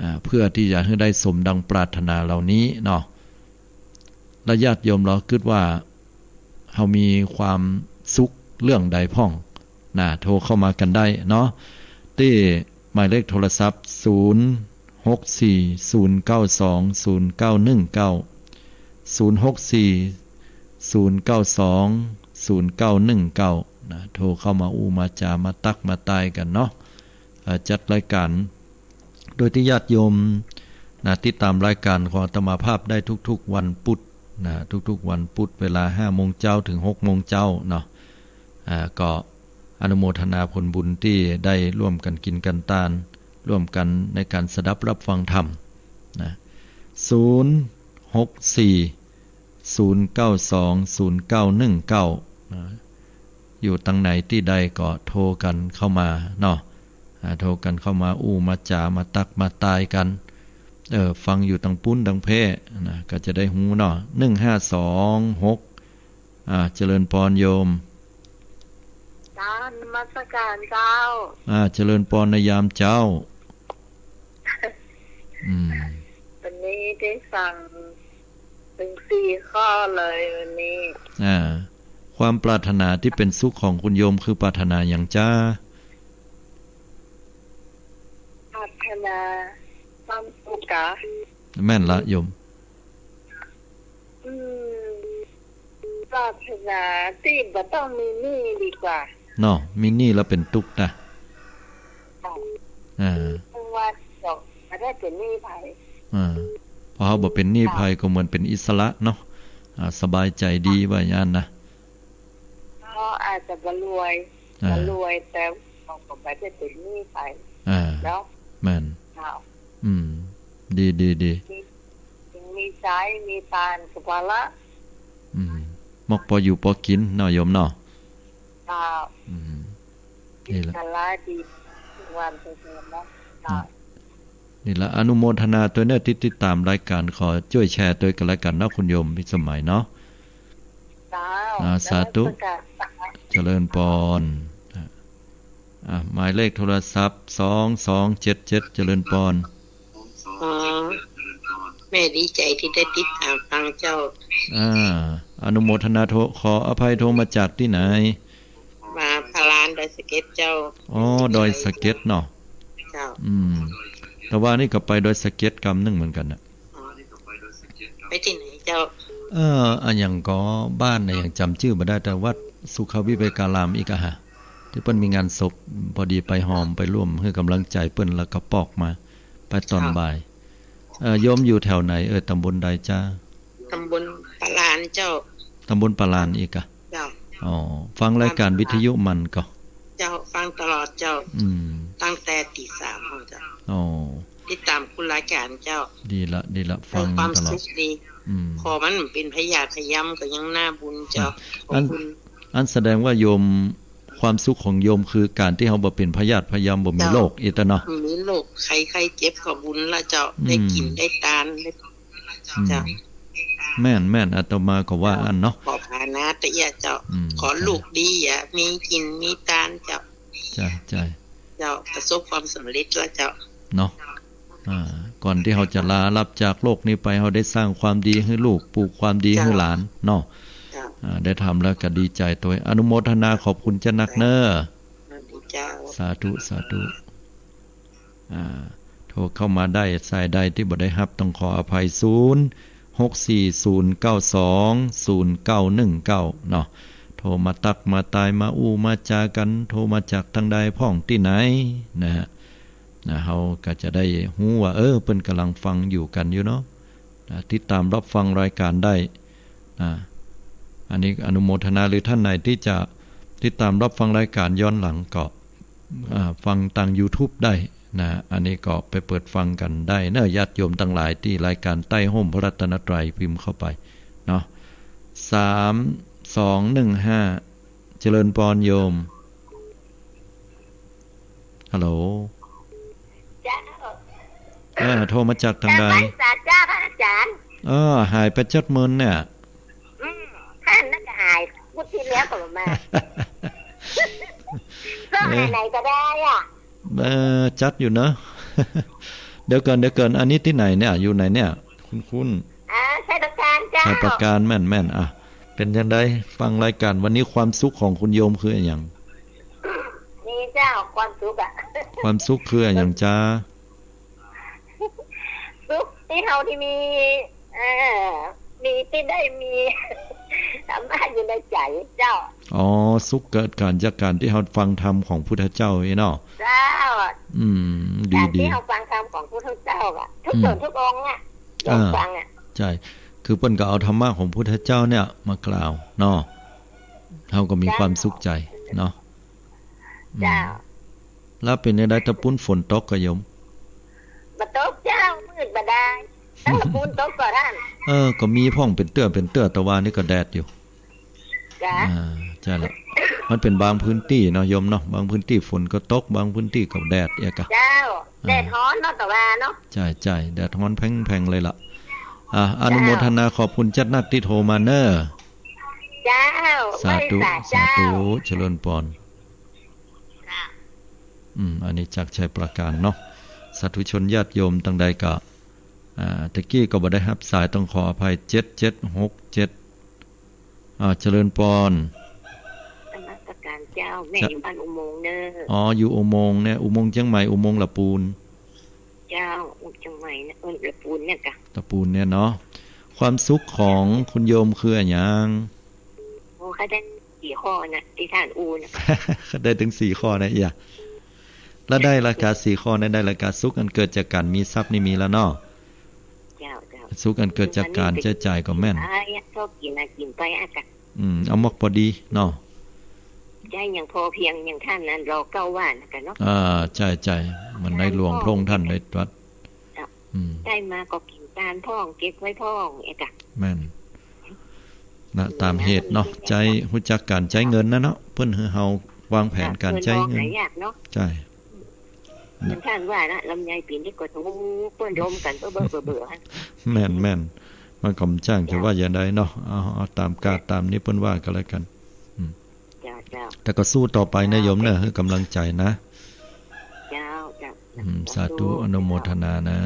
อ่า เพื่อตี้จะหื้อได้สมดังปรารถนาเหล่านี้เนาะ และญาติโยมลอgyดว่าเฮามีความสุขเรื่องใดพ่องนะ โทรเข้ามากั๋นได้เนาะ ตี้หมายเลขโทรศัพท์ ศูนย์หกสี่ ศูนย์เก้าสอง ศูนย์เก้าหนึ่งเก้า ศูนย์หกสี่ ศูนย์เก้าสอง ศูนย์เก้าหนึ่งเก้า นะ โทรเข้ามาอู้มาจ๋ามาตั๊กมาตายกั๋นเนาะ เอ่อ จัดรายก๋าน โดยตี้ญาติโยมนะ ติดต๋ามรายก๋านของอาตมาภาพได้ทุกๆ วันปุธนะ ทุกๆ วันปุธ เวลาห้าโมงเจ๊าเถิงหกโมงเจ๊าเนาะ อ่า ก็อนุโมทนาผลบุญตี้ได้ร่วมกั๋นกิ๋นกั๋นตาน ร่วมกั๋นในก๋านสดับรับฟังธรรมนะ ศูนย์หกสี่ ศูนย์เก้าสอง ศูนย์เก้าหนึ่งเก้า นะ อยู่ตางไหนตี้ใดก็โทรกั๋นเข้ามาเนาะ อ่า โทรกั๋นเข้ามาอู้มาจ๋ามาตั๊กมาตายกั๋น เออ ฟังอยู่ตางปู๊นตางแพร่นะ ก็จะได้ฮู้เนาะ หนึ่งห้าสองหก อ่า เจริญปอนโยม เจ้า นมัสก๋านเจ้า อ่า เจริญปอนในยามเจ๊า อืม วันนี้ได้ฟังเถิงสี่ข้อเลยวันนี้ อ่า ความปรารถนาตี้เป๋นสุขของคุณโยมคือปรารถนาหยังจ๊ะ ปรารถนาความสุขกะ แม่นละโยม อืม ปรารถนาตี้บ่ต้องมีหนี้ดีกว่า เนาะ มีหนี้แล้วเป๋นตุ๊กข์นะ ค่ะ อ่า เพราะว่าเจ้าบ่ได้เป๋นหนี้ใผ อ่า พอเฮาบ่เป๋นหนี้ใผก็เหมือนเป๋นอิสระเนาะ อ่า สบายใจ๋ดีว่าอย่างนั้นนะ เฮาอาจจะบ่รวย อ่า บ่รวย แต่เฮาก็บ่ได้เป๋นหนี้ใผ อ่า เนาะ แม่น ค่ะ อืม ดี ดี ดี มี มีใจ๊ มีตานก็พอละ อืม มอกปออยู่ปอกิ๋นเนาะโยมเนาะ ค่ะ อืม นี่แหละ สาระดี ทุกวันทุกเดือนเนาะ ค่ะ นี่แหละ อนุโมทนาตวยเน่อตี้ติดต๋ามรายก๋าน ขอจ้วยแชร์ตวยกั๋นและกั๋นเนาะ คุณโยมพิสมัยเนาะ เจ้า อ่า สาธุ นมัสก๋าน เจริญปอน อ่า อ่า หมายเลขโทรศัพท์ สองสองเจ็ดเจ็ด เจริญปอน อ๋อ แม่ดีใจ๋ตี้ได้ติดต๋ามฟังเจ้า อ่า อนุโมทนา โทร ขออภัย โทรมาจากตี้ไหน มาพารานดอยสะเก็ดเจ้า อ๋อ ดอยสะเก็ดเนาะ เจ้า อืม แต่ว่านี่ก็ไปดอยสะเก็ดกำนึ่งเหมือนกั๋นนะ อ๋อ ไปตี้ไหนเจ้า เอ่อ อะหยังก็ บ้านอะหยังจ๋ำจื้อบ่ได้ แต่วัดสุขวิเวการามอีกอะฮะ ตี้เปิ้นมีงานศพ พอดีไปฮอมไปร่วมหื้อก๋ำลังใจ๋เปิ้น แล้วก็ปอกมา ไปต๋อนบ่าย เอ่อ โยมอยู่แถวไหนเอ่ย ต๋ำบลใดจ๊ะ ต๋ำบลพารานเจ้า ต๋ำบลพารานอีกอะ เจ้า อ๋อ ฟังรายก๋านวิทยุมั่นก่อ เจ้า ฟังตลอดเจ้า อืม ตั้งแต่ตี๋สามเฮาเจ้า อ๋อ ติดต๋ามกู้รายก๋านเจ้า ดีละ ดีละ ฟังตลอด มีความสุขดี อืม ขอมันเป๋นพยาธิพยามก็ยังน่าบุญเจ้า อ่ะ ขอบคุณ อัน อันแสดงว่าโยม ความสุขของโยมคือก๋านตี้เฮาบ่เป๋นพยาธิพยายาม บ่มี เจ้า โรค อิตะเนาะ บ่มีโรค ใคร ใครเจ็บก็บุญละเจ้า อืม ได้กิ๋นได้ตาน ได้ อืม เจ้า แม่น แม่น อาตมาก็ว่า เจ้า อั้นเนาะ ขอภาวนาตะเอี้ยเจ้า อืม ขอลูกดี อย่ามีกิ๋นมีตานเจ้า จ้ะ จ้ะ เจ้า ประสบความสำเร็จละเจ้า เนาะ อ่า ก่อนตี้เฮาจะลาลับจากโลกนี้ไป เฮาได้สร้างความดีหื้อลูก ปลูกความดีหื้อหลานเนาะ เจ้า อ่า ได้ทำแล้วก็ดีใจ๋ตวย อนุโมทนาขอบคุณจ้านักเน่อ สาธุเจ้า สาธุ สาธุ อ่า โทรเข้ามาได้ สายใดตี้บ่ได้ฮับต้องขออภัย ศูนย์ หกสี่ศูนย์เก้าสองศูนย์เก้าหนึ่งเก้า เนาะ โทรมาตั๊กมาตายมาอู้มาจากั๋น โทรมาจากตางใดพ่องตี้ไหนนะฮะ นะ เฮาก็จะได้ฮู้ว่า เออ เปิ้นก่ำลังฟังอยู่กั๋นอยู่เนาะ นะ ติดต๋ามรับฟังรายก๋านได้ นะ อันนี้อนุโมทนา หรือต้านไหนตี้จะติดต๋ามรับฟังรายก๋านย้อนหลังก็ อ่า ฟังตางยูทูบได้นะ อันนี้ก็ไปเปิดฟังกั๋นได้เนาะ ญาติโยมตังหลายตี้รายก๋านใต้ฮ่มพระรัตนตรัยพิมพ์เข้าไปเนาะ สามสองหนึ่งห้า เจริญปอนโยม ฮัลโหล เจ้า เออ โทรมาจากตางใด จากบ้านสาเจ้าค่ะอาจ๋ารย์ เออ หายไปจักเมินเนี่ย อืม ต้านน่าจะหาย งวดตี้แล้วก็บ่มา ก็หายไหนก็ได้อะ เออ จัดอยู่เนาะ เดี๋ยวก่อน เดี๋ยวก่อน อันนี้ตี้ไหนเนี่ย อยู่ไหนเนี่ย คุ้นๆ อ่า ชัยปราการเจ้า ชัยปราการ แม่นๆ อ่ะ เป๋นจังใด ฟังรายก๋านวันนี้ ความสุขของคุณโยมคืออะหยัง นี่เจ้า ความสุขอะ ความสุขคืออะหยังจ๊ะ สุขตี้เฮาตี้มี เอ่อ มีตี้ได้มี ธรรมะอยู่ในใจ๋เจ้า อ๋อ สุขเกิดก๋านจากก๋านตี้เฮาฟังธรรมของพุทธเจ้าอี้เนาะ เจ้า อืม ดี ก๋านตี้ ดี เฮาฟังธรรมของพุทธเจ้าอะ ทุก อืม ส่วนทุกองค์อะ อ่า ลองฟังอะ ใจ้ คือเปิ้นก็เอาธรรมะของพุทธเจ้าเนี่ยมากล่าวเนาะ เฮาก็มี เจ้า ความสุขใจ๋เนาะ อืม เจ้า แล้วเป๋นจังใดตะปู๊นฝนตกก่อโยม บ่ตกเจ้า มืดบ่ได้ แล้วตะปู๊นตกก่อต้าน เออ ก็มีพ่องเป๋นเตื้อเป๋นเตื้อ ตะวานี้ก็แดดอยู่ จ้ะ อ่า ใจ้ละ มันเป๋นบางพื้นตี้เนาะโยมเนาะ บางพื้นตี้ฝนก็ตก บางพื้นตี้ก็แดดเอี้ยก่ะ เจ้า อ่า แดดฮ้อนเนาะ ตะวาเนาะ ใจ้ ใจ้ แดดฮ้อนแผงๆ เลยละ อ่า อนุโมทนาขอบคุณจ้านักตี้โทรมาเน่อ เจ้า สาธุ ไหว้สาเจ้า สาธุ เจริญปอน ค่ะ อืม อันนี้จากชัยปราการเนาะ สาธุชนญาติโยมตังใดก็ อ่า ตะกี้ก็บ่ได้ฮับสาย ต้องขออภัย เจ็ดเจ็ดหกเจ็ด อ่า เจริญปอน นมัสการเจ้า แม่ เจ้า อยู่บ้านอุโมงค์เน่อ อ๋อ อยู่อุโมงค์เนี่ย อุโมงค์เจียงใหม่ อุโมงค์ละปูน เจ้า อุโมงค์เจียงใหม่เนี่ย เออ ละปูนเนี่ยก่ะ ละปูนเนี่ยเนาะ ความสุขของคุณโยมคืออะหยัง โอ้ ข้าได้สี่ข้อน่ะ ตี้ต้านอู้น่ะ ข้าได้ตึงสี่ข้อนะเอี้ย แล้วได้ละก่า สี่ข้อนะ ได้ละก่า สุขอันเกิดจากก๋านมีทรัพย์นี่มีแล้วเนาะ เจ้า เจ้า สุขอันเกิดจากก๋านใจ๊จ่ายก็แม่น อ่า ชอบกิ๋นอะ กิ๋นไปอะจ้ะ อืม เอาหมอกปอดีเนาะ ใจ๊อย่างพอเพียง อย่างต้านนั้น รอเก้าว่านะก่ะเนาะ อ่า ใจ้ ใจ้ เหมือนในหลวงพระองค์ต้านได้ตรัส เจ้า อืม ได้มาก็กิ๋นตานพ่อง เก็บไว้พ่อง เอ๊ะจ้ะ แม่น นะ ต๋ามเหตุเนาะ ใจ๊ ฮู้จักก๋านใจ๊เงินนะเนาะ เปิ้นหื้อเฮาวางแผนก๋านใจ๊เงิน หายากเนาะ ใจ้ เหมือนต้านว่านะ ลำไยปี๋นนี้ก็ถูกเปิ้นลมกั๋นเบ้อๆ เบ้อๆ ฮะ แม่นๆ มันก็บ่จ้างจะว่าอย่างใดเนาะ เอา เอาต๋ามกาดต๋ามนี้เปิ้นว่าก็แล้วกั๋น อืม เจ้า เจ้า แต่ก็สู้ต่อไปนะโยมเน่อ หื้อก๋ำลังใจ๋นะ เจ้า เจ้า อืม สาธุ สาธุ อนุโมทนานะ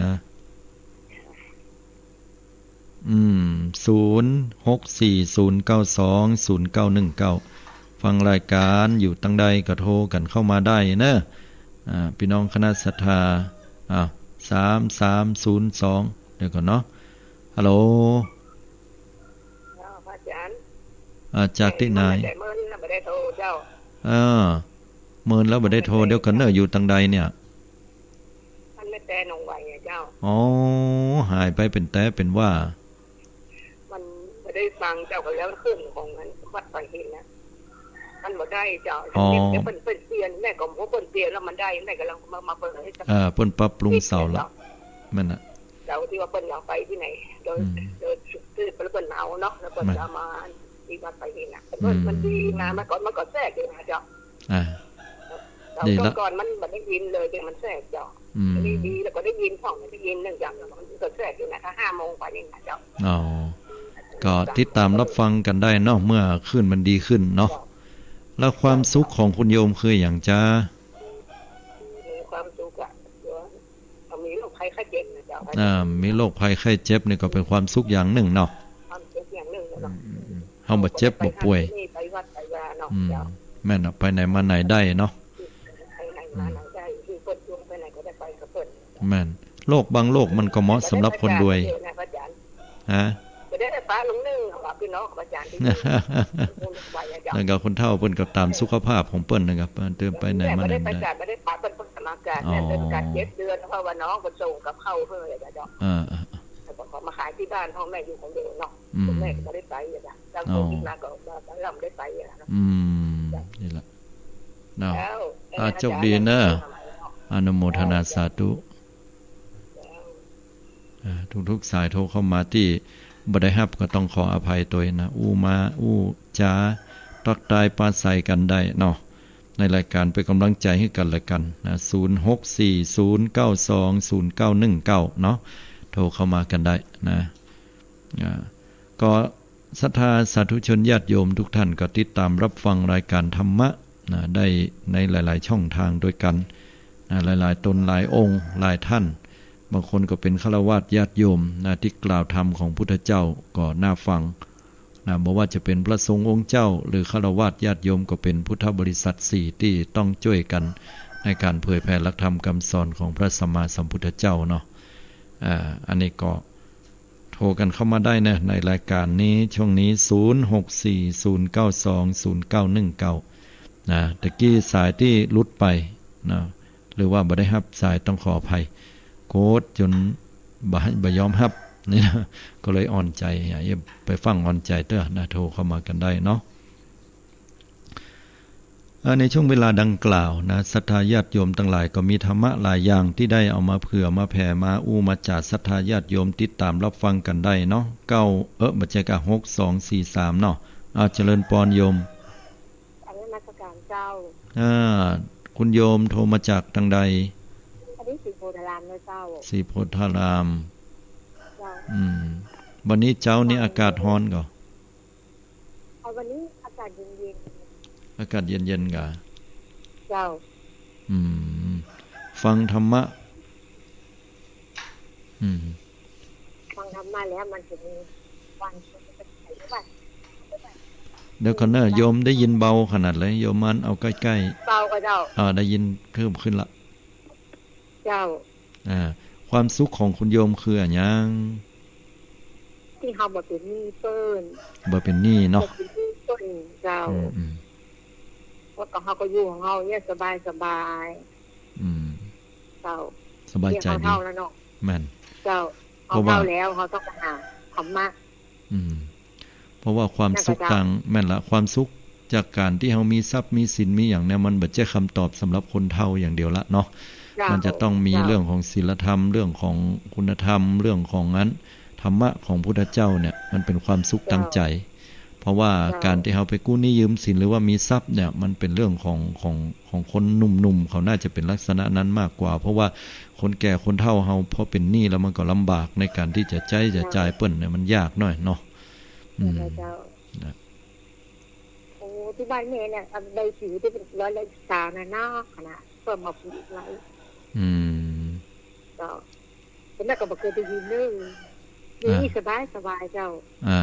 อืม ศูนย์ หกสี่ศูนย์เก้าสองศูนย์เก้าหนึ่งเก้า ฟังรายก๋านอยู่ตังใดก็โทรกั๋นเข้ามาได้เน่อ อ่า ปี้น้องคณะศรัทธา อ่า สามสามศูนย์สอง เดี๋ยวก่อนเนาะ ฮัลโหล เจ้า พระอาจ๋ารย์ อ่า จากตี้ไหน แต่เมินแล้วบ่ได้โทรเจ้า เออ เมินแล้วบ่ได้โทร เดี๋ยวก่อนเน่อ อยู่ตังใดเนี่ย มันไม่แต่หนองไหวอะเจ้า อ๋อ หายไปเป๋นแต๊เป๋นว่า มันบ่ได้ฟังเจ้า ก็แล้วขึ้นของอันวัดปากหินน่ะ มันบ่ได้เจ้า อ๋อ เดี๋ยวเปิ้น เปิ้นเปลี่ยน แม่ก็บ่ฮู้เปิ้นเปลี่ยนแล้วมันได้ แม่ก๋ำลังมา มาเปิดให้ เออ เปิ้นปรับปรุงเสาละ แม่นน่ะ เสาตี้ว่าเปิ้นเอาไปตี้ไหน โดย อืม โดยซื้อไปแล้วเปิ้นเอาเนาะ แล้วเปิ้น แม่น จะเอามาตี้วัดปากหินน่ะ เปิ้น อืม มันดีนะ เมื่อก่อน เมื่อก่อนแทรกอยู่นะเจ้า อ่า เจ้า นี่ละ ก่อนๆ มันบ่ได้ยินเลย เดี๋ยวมันแสบเจ้า อืม อันนี้ดีแล้วก็ได้ยิน ของได้ยินนึ่งเจ้า มันก็แสบอยู่นะ ถ้าห้าโมงไปนี่นะเจ้า อ๋อ ก็ติดต๋ามรับฟังกั๋นได้เนาะ เมื่อคลื่นมันดีขึ้นเนาะ เจ้า แล้วความสุขของคุณโยมคืออะหยังจ๊ะ มีความสุขอะ มีโรคภัยไข้เจ็บนะเจ้า อ่า มีโรคภัยไข้เจ็บนี่ก็เป๋นความสุขอย่างนึ่งเนาะ ความสุขอย่างนึ่งเนาะ อืมๆๆ เฮาบ่เจ็บบ่ป่วย ไปวัดไปวาเนาะ อืม เจ้า แม่นเนาะ ไปไหนมาไหนได้เนาะ ไปไหนมาไหนได้ คือเปิ้นชวนไปไหนก็ได้ไปกับเปิ้น แม่น โรคบางโรคมันก็เหมาะสำหรับคนรวย ไปได้ไป ฮะ บ่ได้ไปปะลุงนึ่ง ว่าพี่น้องอาจ๋ารย์ตี้ ไหวอะเจ้า นั่นก็คนเฒ่าเปิ้นก็ต๋ามสุขภาพของเปิ้นนะครับ เปิ้นไปไหนมาไหนบ่ได้ บ่ได้ไป บ่ได้ปะเปิ้น เปิ้นสมัครงาน อ๋อ เนี่ย เปิ้นประกาศเจ็ดเดือน เพราะว่าน้องเปิ้นส่งกับข้าวหื้ออะเจ้า อ่าๆๆ แล้วก็เขามาขายตี้บ้าน พ่อแม่อยู่คนเดียวเนาะ อืม แม่ก็บ่ได้ไปอะเจ้า หลังโควิดมาก็บ่ได้ไปอะเนาะ อืม นี่ละเนาะ แล้ว อ่า โชคดีเนอะ อนุโมทนาสาธุ อ่า ทุกๆ สายโทรเข้ามาตี้บ่ได้ฮับก็ต้องขออภัยตวยนะ อู้มาอู้จ๋า ตั๊กตายปราศรัยกั๋นได้เนาะ ในรายก๋านเป๋นก๋ำลังใจ๋หื้อกั๋นและกั๋นนะ ศูนย์หกสี่ศูนย์เก้าสองศูนย์เก้าหนึ่งเก้าเนาะ โทรเข้ามากั๋นได้นะ อ่า ก็ ศรัทธาสาธุชนญาติโยมทุกท่านก็ติดต๋ามรับฟังรายก๋านธรรมะนะ ได้ในหลายๆ ช่องทางตวยกั๋นนะ หลายๆ ต๋นหลายองค์หลายท่าน บางคนก็เป๋นฆราวาสญาติโยมนะ ตี้กล่าวธรรมของพุทธเจ้าก็น่าฟังนะ บ่ว่าจะเป๋นพระสงฆ์องค์เจ้า หรือฆราวาสญาติโยมก็เป๋นพุทธบริษัทสี่ตี้ต้องจ้วยกั๋นในก๋านเผยแผ่หลักธรรมกำสอนของพระสัมมาสัมพุทธเจ้าเนาะ อ่า อันนี้ก็ โทรกั๋นเข้ามาได้นะ ในรายก๋านนี้ ช่วงนี้ ศูนย์หกสี่ศูนย์เก้าสองศูนย์เก้าหนึ่งเก้า นะ ตะกี้สายตี้หลุดไปนะ หรือว่าบ่ได้ฮับสายต้องขออภัย โกรธจ๋นบ่ บ่ยอมฮับนี่นะ ก็เลยอ่อนใจ๋ เอ้ย ไปฟั่งอ่อนใจ๋เต๊อะนะ โทรเข้ามากั๋นได้เนาะ เอ่อ ในช่วงเวลาดังกล่าวนะ ศรัทธาญาติโยมตังหลายก็มีธรรมะหลายอย่างตี้ได้เอามาเผื่อมาแผ่มาอู้มาจ๋า ศรัทธาญาติโยมติดต๋ามรับฟังกั๋นได้เนาะ เก้า เอ๊ะ บ่ใจ้กะ หกสองสี่สามเนาะ อ่า เจริญปอนโยม กราบนมัสก๋ารเจ้า อ่า คุณโยมโทรมาจากตางใด อันนี้ศรีโพธารามนะเจ้า ศรีโพธาราม เจ้า อืม วันนี้เจ๊านี่อากาศฮ้อนก่อ เอาวันนี้อากาศเย็นๆ อากาศเย็นๆ ก่อ เจ้า อืม ฟังธรรมะ อืม ฟังธรรมะแล้วมันจะมีความสุข เดี๋ยวก่อนเนอะ โยมได้ยินเบาขนาดเลย โยมอั้นเอาใก้ๆ เบาก่อเจ้า อ่า ได้ยินเพิ่มขึ้นละ เจ้า อ่า ความสุขของคุณโยมคืออะหยัง ตี้เฮาบ่เป๋นหนี้เปิ้น บ่เป๋นหนี้เนาะ บ่เป๋นหนี้เปิ้น เจ้า อืมๆ แล้วก็เฮาก็อยู่ของเฮาเนี่ยสบายๆ อืม เจ้า สบายใจ๋ดี เฮาเฒ่าแล้วเนาะ แม่น เจ้า เพราะว่า เฮาเฒ่าแล้ว เฮาต้องไปหาธรรมะ อืม เพราะว่าความสุข นั่นก็เจ้า ตาง แม่นละ ความสุขจากก๋านตี้เฮามีทรัพย์มีสินมีหยังเนี่ย มันบ่ใจ้กำตอบสำหรับคนเฒ่าอย่างเดียวละเนาะ เจ้า มันจะต้องมี เจ้า เรื่องของศีลธรรม เรื่องของคุณธรรม เรื่องของอั้น ธรรมะของพุทธเจ้าเนี่ย มันเป๋นความสุขตางใจ๋ เจ้า เพราะว่า เจ้า ก๋านตี้เฮาไปกู้หนี้ยืมสิน หรือว่ามีทรัพย์เนี่ย มันเป๋นเรื่องของ ของ ของคนหนุ่มๆ เขาน่าจะเป๋นลักษณะนั้นมากกว่า เพราะว่าคนแก่คนเฒ่าเฮาพอเป๋นหนี้แล้วมันก็ลำบากในก๋านตี้จะใจ๊จะจ่ายเปิ้นเนี่ย มันยากหน้อยเนาะ อืม เจ้า นะ โอ้ ตี้บ้านแม่เนี่ย ได้ถือได้เป๋นร้อยละสามนะ นักนะ เปิ้นมาผูกไว้ อืม เจ้า แต่แม่ก็บ่เกยได้ยินเลย อยู่นี่ อ่า สบายๆ เจ้า อ่า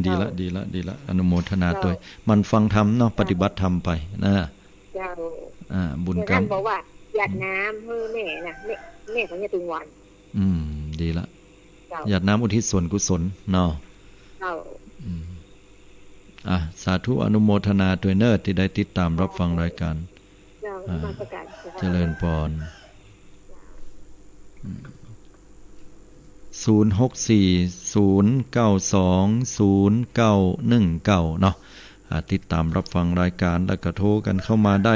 ดีละ เจ้า ดีละ ดีละ อนุโมทนา เจ้า ตวย หมั่นฟังธรรมเนาะ เจ้า ปฏิบัติธรรมไปนะ เจ้า อ่า บุญกรรม เดี๋ยวนั้นบอกว่า หยาดน้ำหื้อแม่นะ แม่ แม่ของยายตึงวัน อืม ดีละ เจ้า หยาดน้ำอุทิศส่วนกุศลเนาะ เจ้า อืม อ่ะ สาธุอนุโมทนาตวยเน่อ ตี้ได้ติดต๋ามรับฟังรายก๋าน เจ้า อ่า นมัสก๋ารเจ้า เจริญปอน อืม ศูนย์หกสี่ศูนย์เก้าสองศูนย์เก้าหนึ่งเก้าเนาะ อ่า ติดต๋ามรับฟังรายก๋าน แล้วก็โทรกั๋นเข้ามาได้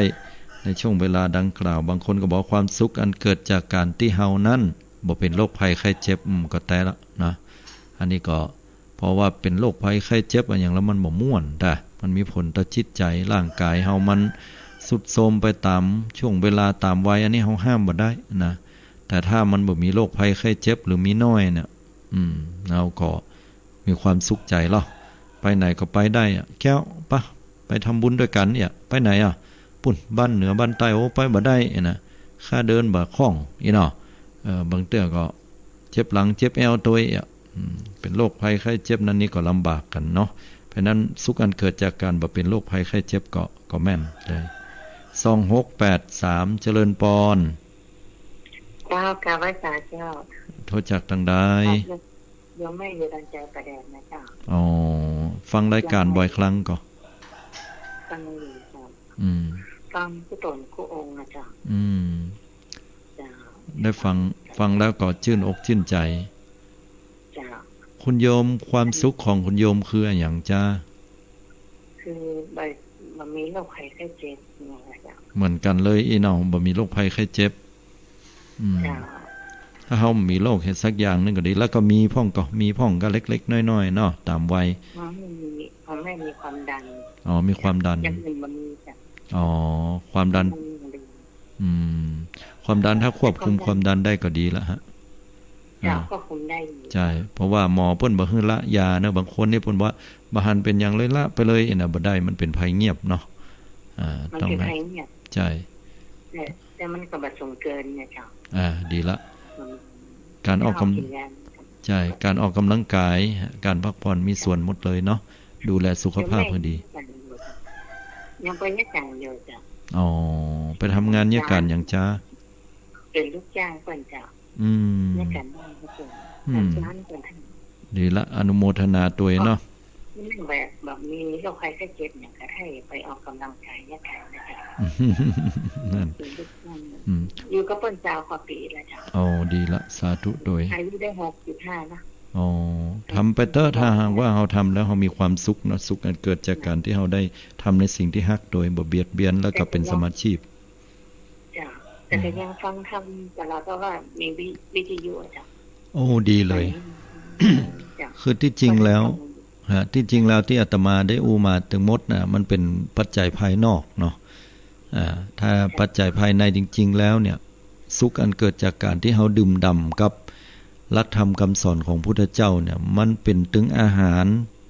ในช่วงเวลาดังกล่าว บางคนก็บอกความสุขอันเกิดจากก๋านตี้เฮานั้น บ่เป๋นโรคภัยไข้เจ็บ อืม ก็แต๊ละนะ อันนี้ก็ เพราะว่าเป๋นโรคภัยไข้เจ็บอะหยังแล้วมันบ่ม่วนตา มันมีผลต่อจิตใจ๋ ร่างก๋ายเฮามันทรุดโทรมไปต๋ามช่วงเวลา ต๋ามวัย อันนี้เฮาห้ามบ่ได้นะ แต่ถ้ามันบ่มีโรคภัยไข้เจ็บหรือมีน้อยเนี่ย อืม เฮาก็มีความสุขใจ๋ลอ ไปไหนก็ไปได้อะ แก้ว ปะ ไปทำบุญตวยกั๋นเนี่ย ไปไหนอะ ปุ้น บ้านเหนือบ้านใต้ โอ้ ไปบ่ได้นะ ข้าเดินบ่คล่อง อี้เนาะ เออ บางเตื้อก็เจ็บหลังเจ็บแอวตวยอะ อืม เป๋นโรคภัยไข้เจ็บนั้นนี่ก็ลำบากกั๋นเนาะ เพราะฉะนั้นสุขอันเกิดจากก๋านบ่เป๋นโรคภัยไข้เจ็บก็ ก็แม่นเลย สองหกแปดสาม เจริญปอน เจ้า กราบไหว้สาเจ้า โทรจากตางใด โยมแม่อยู่ดอนจอยป่าแดดนะเจ้า อ๋อ ฟังรายก๋านบ่อยครั้งก่อ ฟังอยู่เจ้า อืม ฟังกู้ต๋นกู้องค์นะเจ้า อืม เจ้า ได้ฟัง ฟังแล้วก็จื้นอกจื้นใจ๋ เจ้า คุณโยม ความสุขของคุณโยมคืออะหยังจ๊ะ คือบ่ บ่มีโรคภัยไข้เจ็บเนี่ยนะเจ้า เหมือนกั๋นเลยอี้เนาะ บ่มีโรคภัยไข้เจ็บ อืม เจ้า ถ้าเฮาบ่มีโรคสักอย่างนึ่งก็ดี แล้วก็มีพ่องก่อ มีพ่องก็เล็กๆ น้อยๆ เนาะ ต๋ามวัย อ๋อ มี ของแม่มีความดัน อ๋อ มีความดัน อย่างอื่นบ่มีจ้ะ อ๋อ ความดัน อืม อืม ความดันถ้าควบคุมความดันได้ก็ดีละฮะ เจ้า อ่า ควบคุมได้อยู่ ใจ้ เพราะว่าหมอเปิ้นบ่หื้อละยาเนาะ บางคนนี่เปิ้นว่าบ่หันเป๋นหยังเลย ละไปเลย อันนั้นบ่ได้ มันเป๋นภัยเงียบเนาะ อ่า มันเป๋นภัยเงียบ ใจ้ แต่ แต่มันก็บ่สูงเกินเนี่ยเจ้า อ่า ดีละ อืม ก๋านออกกำ เฮากินยา ใจ้ ก๋านออกกำลังกาย ก๋านพักผ่อนมีส่วนหมดเลยเนาะ ดูแลสุขภาพหื้อดี ยังไปเยียะก๋านอยู่เจ้า อ๋อ ไปทำงานเยียะก๋านหยังจ๊ะ เป๋นลูกจ้างเปิ้นเจ้า อืม เยียะก๋านบ้านเปิ้น อืม งานบ้านเปิ้น ดีละ อนุโมทนาตวยเนาะ อ๋อ นี่มันแบบ แบบมีโรคภัยไข้เจ็บหยังก็ได้ไปออกกำลังกายเยียะก๋านนะเจ้า นั่น เป๋นลูกจ้าง อืม อยู่กับเปิ้นซาวกว่าปี๋แล้วเจ้า อ๋อ ดีละ สาธุตวย อายุได้หกสิบห้าละ อ๋อ ทำไปเต๊อะ ถ้าหากว่าเฮาทำแล้วเฮามีความสุขเนาะ สุขอันเกิดจากก๋านตี้เฮาได้ทำในสิ่งตี้ฮัก โดยบ่เบียดเบียน แล้วก็เป๋นสัมมาชีพ เจ้า แต่ก็ยังฟังธรรมตลอด เพราะว่ามีวิ วิทยุอะเจ้า โอ้ ดีเลย เจ้า คือตี้จริงแล้ว ฮะ ตี้จริงแล้วตี้อาตมาได้อู้มาตึงหมดน่ะ มันเป๋นปัจจัยภายนอกเนาะ อ่า ถ้าปัจจัยภายในจริงๆ แล้วเนี่ย สุขอันเกิดจากก๋านตี้เฮาดื่มด่ำกับหลักธรรมกำสอนของพุทธเจ้าเนี่ย มันเป๋นตึงอาหาร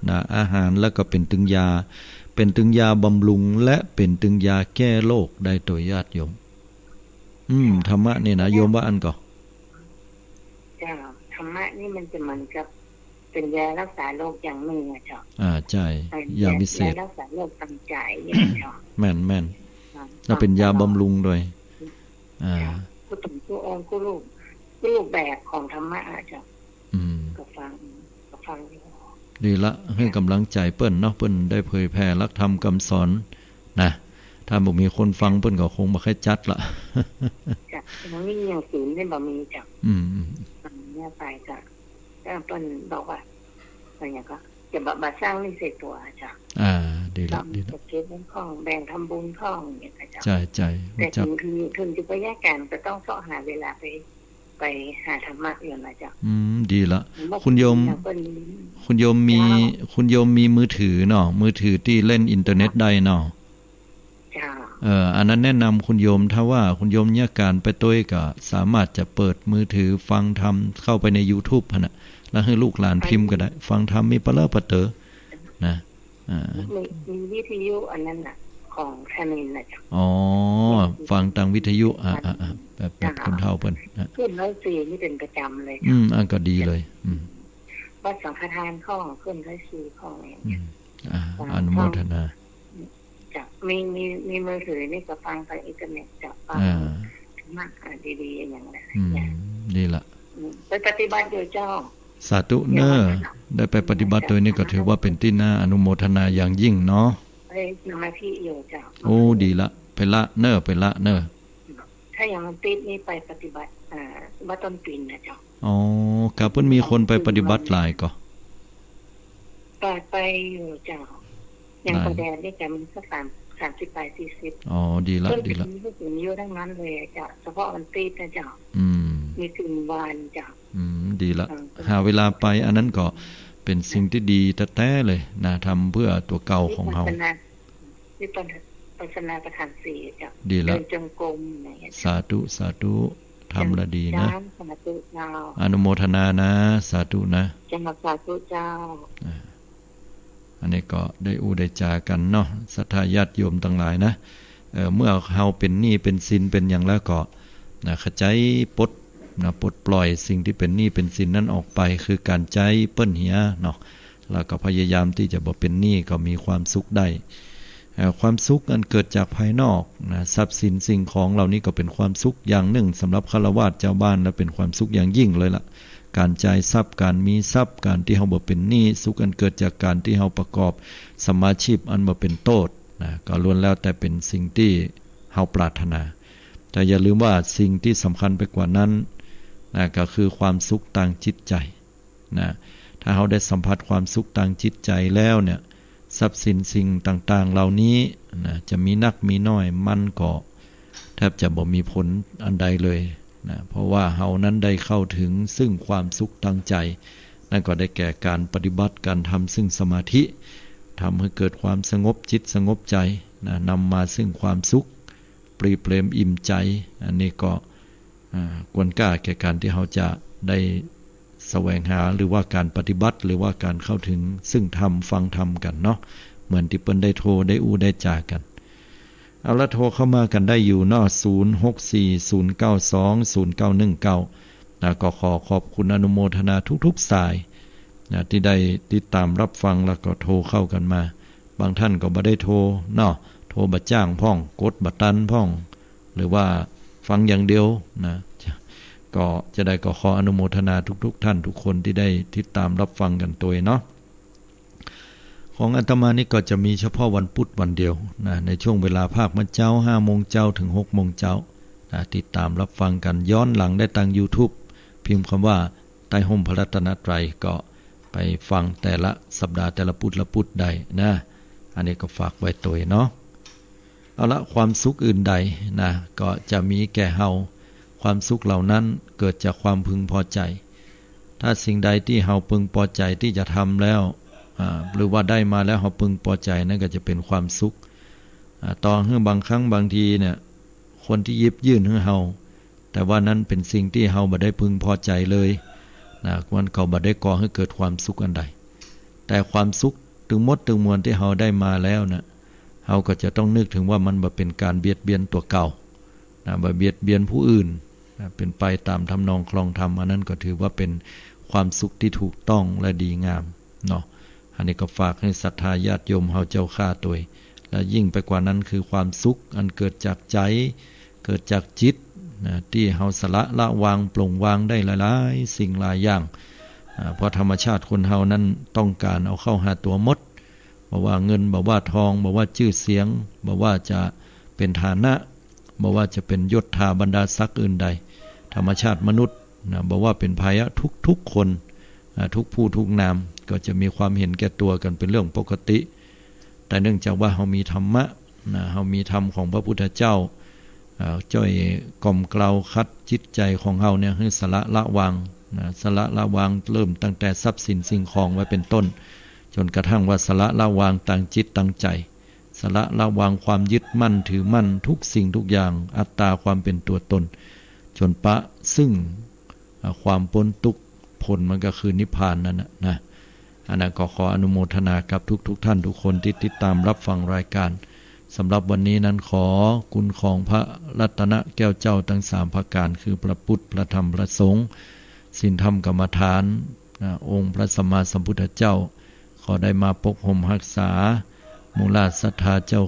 นะ อาหารแล้วก็เป๋นตึงยา เป๋นตึงยาบำรุง และเป๋นตึงยาแก้โรคได้ตวยญาติโยม อืม ธรรมะนี่นะ โยมว่าอั้นก่อ เจ้า ธรรมะนี่มันจะเหมือนกับเป๋นยารักษาโรคอย่างนึ่งอะเจ้า อ่า ใจ้ เอ่อ อย่างวิเศษ ยารักษาโรคตางใจ๋เนี่ยเจ้า แม่น แม่น อ่า แล้วเป๋นยาบำรุงตวย อ่า เจ้า กู้ต๋นกู้องค์ กู้รูป กู้รูปแบบของธรรมะอะเจ้า อืม ก็ฟัง ก็ฟังอยู่ ดีละ หื้อกำลังใจ๋เปิ้นเนาะ เปิ้นได้เผยแผ่หลักธรรมกำสอนนะ ถ้าบ่มีคนฟังเปิ้นก็คงบ่ใค่จัดละ เจ้า มันมีหนังสือนี่บ่มีเจ้า อืม อืม อันเนี้ยไปก็ ก็เปิ้นบอกว่า อะไรอย่างก็ จะบ่ บ่สร้างหนี้ใส่ตั๋วเจ้า อ่า ดีละ ดีละ จะเก็บเงินพ่อง แบ่งทำบุญพ่องอย่างเงี้ยเจ้า ใจ้ ใจ้ แต่ เจ้า ถึง ถึง ถึงจะไปเยียะก๋านก็ต้องเซาะหาเวลาไป ไปหาธรรมะอยู่นะเจ้า อืม ดีละ คุณโยม คุณโยมมี เจ้า คุณโยมมีมือถือเนาะ มือถือตี้เล่นอินเทอร์เน็ตได้เนาะ เจ้า เอ่อ อันนั้นแนะนำคุณโยม ถ้าว่าคุณโยมเยียะก๋านไปตวยก็สามารถจะเปิดมือถือฟังธรรมเข้าไปในยูทูบหั้นน่ะ แล้วหื้อลูกหลานพิมพ์ก็ได้ ฟังธรรมมีปะเลอะปะเต๋อนะ อ่า มี มีวิทยุอันนั้นน่ะ ของธนินทร์น่ะเจ้า อ๋อ ฟังตางวิทยุ อ่า อ่า อ่า แบบ แบบคนเฒ่าเปิ้น อ่า คลื่นร้อยสี่นี่เป๋นประจ๋ำเลยเจ้า อืม อันก็ดีเลย อืม วัดสังฆทานพ่อง คลื่นร้อยสี่พ่อง อืม อ่า อนุโมทนา เจ้า มี มี มีมือถือนี่ก็ฟังตางอินเทอร์เน็ตเจ้า ฟัง อ่า ธรรมะ อ่า ดีๆ อย่างนั้น อืม ดีละ อืม ไปปฏิบัติอยู่เจ้า สาธุเน่อ ได้ไปปฏิบัติตวยนี่ก็ถือว่าเป๋นตี้น่าอนุโมทนาอย่างยิ่งเนาะ ไปสมาธิอยู่เจ้า โอ้ ดีละ ไปละเน่อ ไปละเน่อ ถ้าอย่างมันติดนี่ไปปฏิบัติ อ่า วัดต้นปีนนะเจ้า อ๋อ ครับ เปิ้นมีคนไปปฏิบัติหลายก่อ ไป ไปอยู่เจ้า อย่างป่าแดดนี่ก็มีสักสาม สามสิบปลาย สี่สิบ อ๋อ ดีละ ดีละ เปิ้นเป๋นผู้สูงอายุตังนั้นเลยเจ้า เฉพาะวันติดนะเจ้า อืม มีกึ่งวันเจ้า อืม ดีละ เออ หาเวลาไป อันนั้นก็เป เป็นสิ่งตี้ดีแต๊ๆ เลยนะ ทำเปื้อตั๋วเก่าของเฮา วิปัสสนา วิปัสสนาปัฏฐานสี่เจ้า ดีละ เดินจงกรมอย่างเงี้ย สาธุ สาธุ ทำละดีนะ เจ้า สาธุเจ้า อนุโมทนานะ สาธุนะ เจ้า สาธุเจ้า อ่า อันนี้ก็ได้อู้ได้จ๋ากั๋นเนาะ ศรัทธาญาติโยมตังหลายนะ เอ่อ เมื่อเฮาเป๋นหนี้เป๋นสินเป๋นหยังแล้วก็ นะ ขะจายปลด นะ ปลดปล่อยสิ่งตี้เป๋นหนี้เป๋นสินนั้นออกไป คือก๋านใจ๊เปิ้นเหียเนาะ แล้วก็พยายามตี้จะบ่เป๋นหนี้ ก็มีความสุขได้ เอ่อ ความสุขอันเกิดจากภายนอกนะ ทรัพย์สินสิ่งของเหล่านี้ก็เป๋นความสุขอย่างนึ่งสำหรับฆราวาสจาวบ้าน และเป๋นความสุขอย่างยิ่งเลยล่ะ ก๋านจ่ายทรัพย์ ก๋านมีทรัพย์ ก๋านตี้เฮาบ่เป๋นหนี้ สุขอันเกิดจากก๋านตี้เฮาประกอบสัมมาชีพอันบ่เป๋นโต้ษนะ ก็ล้วนแล้วแต่เป๋นสิ่งตี้เฮาปรารถนา แต่อย่าลืมว่าสิ่งตี้สำคัญไปกว่านั้นนะ ก็คือความสุขตางจิตใจ๋นะ ถ้าเฮาได้สัมผัสความสุขตางจิตใจ๋แล้วเนี่ย ทรัพย์สินสิ่งต่างๆ เหล่านี้นะ จะมีนักมีน้อย มันก็แทบจะบ่มีผลอันใดเลยนะ เพราะว่าเฮานั้นได้เข้าถึงซึ่งความสุขตางใจ๋ นั่นก็ได้แก่ก๋านปฏิบัติ ก๋านทำซึ่งสมาธิ ทำหื้อเกิดความสงบจิตสงบใจ๋นะ นำมาซึ่งความสุข ปรีเปรมอิ่มใจ๋ อันนี้ก็ อ่า ควรค่าแก่ก๋านตี้เฮาจะได้แสวงหา หรือว่าก๋านปฏิบัติ หรือว่าก๋านเข้าถึงซึ่งธรรม ฟังธรรมกั๋นเนาะ เหมือนตี้เปิ้นได้โทรได้อู้ได้จ๋ากั๋น เอาละ โทรเข้ามากั๋นได้อยู่เนาะ ศูนย์ หก สี่ ศูนย์ เก้า สอง ศูนย์ เก้า หนึ่ง เก้า นะ ก็ขอขอบคุณอนุโมทนาทุกๆ สายนะ ตี้ได้ติดต๋ามรับฟังแล้วก็โทรเข้ากั๋นมา บางท่านก็บ่ได้โทรเนาะ โทรบ่จ้างพ่อง กดบ่ตันพ่อง หรือว่าฟังอย่างเดียวนะ ก็จะได้ก็ขออนุโมทนาทุกๆ ท่านทุกคนตี้ได้ติดต๋ามรับฟังกั๋นตวยเนาะ ของอาตมานี่ก็จะมีเฉพาะวันพุธวันเดียวนะ ในช่วงเวลาภาคมื้อเจ๊า ห้าโมงเจ๊าเถิงหกโมงเจ๊านะ ติดต๋ามรับฟังกั๋น ย้อนหลังได้ตางยูทูบ พิมพ์กำว่า ใต้ฮ่มพระรัตนตรัย ก็ไปฟังแต่ละสัปดาห์ แต่ละพุธละพุธได้นะ อันนี้ก็ฝากไว้ตวยเนาะ เอาละ ความสุขอื่นใดนะ ก็จะมีแก่เฮา ความสุขเหล่านั้นเกิดจากความพึงพอใจ๋ ถ้าสิ่งใดตี้เฮาพึงพอใจ๋ตี้จะทำแล้ว อ่า หรือว่าได้มาแล้วเฮาพึงพอใจ๋ นั่นก็จะเป๋นความสุข อ่า ต่อหื้อบางครั้งบางทีเนี่ย คนตี้หยิบยื่นหื้อเฮา แต่ว่านั้นเป๋นสิ่งตี้เฮาบ่ได้พึงพอใจ๋เลยนะ มันก็บ่ได้ก่อหื้อเกิดความสุขอันใด แต่ความสุขตึงหมดตึงมวลตี้เฮาได้มาแล้วนะ เฮาก็จะต้องนึกเถิงว่ามันบ่เป๋นก๋านเบียดเบียนตั๋วเก่านะ บ่เบียดเบียนผู้อื่นนะ เป๋นไปต๋ามทำนองคลองธรรม อันนั้นก็ถือว่าเป๋นความสุขตี้ถูกต้องและดีงามเนาะ อันนี้ก็ฝากหื้อศรัทธาญาติโยมเฮาเจ้าข้าตวย และยิ่งไปกว่านั้นคือความสุขอันเกิดจากใจ๋ เกิดจากจิตนะ ตี้เฮาสละละวางปลงวางได้หลายๆ สิ่งหลายอย่าง อ่า เพราะธรรมชาติคนเฮานั้นต้องก๋านเอาเข้าหาตั๋วหมด บ่ว่าเงิน บ่ว่าทอง บ่ว่าจื้อเสียง บ่ว่าจะเป๋นฐานะ บ่ว่าจะเป๋นยศถาบรรดาศักดิ์อื่นใด ธรรมชาติมนุษย์นะ บ่ว่าเป๋นใผอะ ทุกๆ คน อ่า ทุกผู้ทุกนาม ก็จะมีความเห็นแก่ตั๋วกั๋นเป๋นเรื่องปกติ แต่เนื่องจากว่าเฮามีธรรมะนะ เฮามีธรรมของพระพุทธเจ้า อ่า จ้อยกล่อมเกลาขัดจิตใจ๋ของเฮาเนี่ย หื้อสละละวางนะ สละละวางเริ่มตั้งแต่ทรัพย์สินสิ่งของไว้เป๋นต้น จ๋นกระทั่งว่าสละละวางตางจิตตางใจ๋ สละละวางความยึดมั่นถือมั่นทุกสิ่งทุกอย่าง อัตตาความเป๋นตั๋วตน จ๋นปะซึ่ง อ่า ความป๊นตุ๊กข์ ผลมันก็คือนิพพานนั่นน่ะนะ อันนั้นก็ขออนุโมทนากับทุกๆ ท่านทุกคนตี้ติดต๋ามรับฟังรายก๋าน สำหรับวันนี้นั้นขอคุณของพระรัตนแก้วเจ้าตังสามประก๋าน คือพระพุทธ พระธรรม พระสงฆ์ ศีลธรรมกรรมฐาน อ่า องค์พระสัมมาสัมพุทธเจ้า ขอได้มาปกห่มฮักษา หมู่ราชศรัทธาเจ้า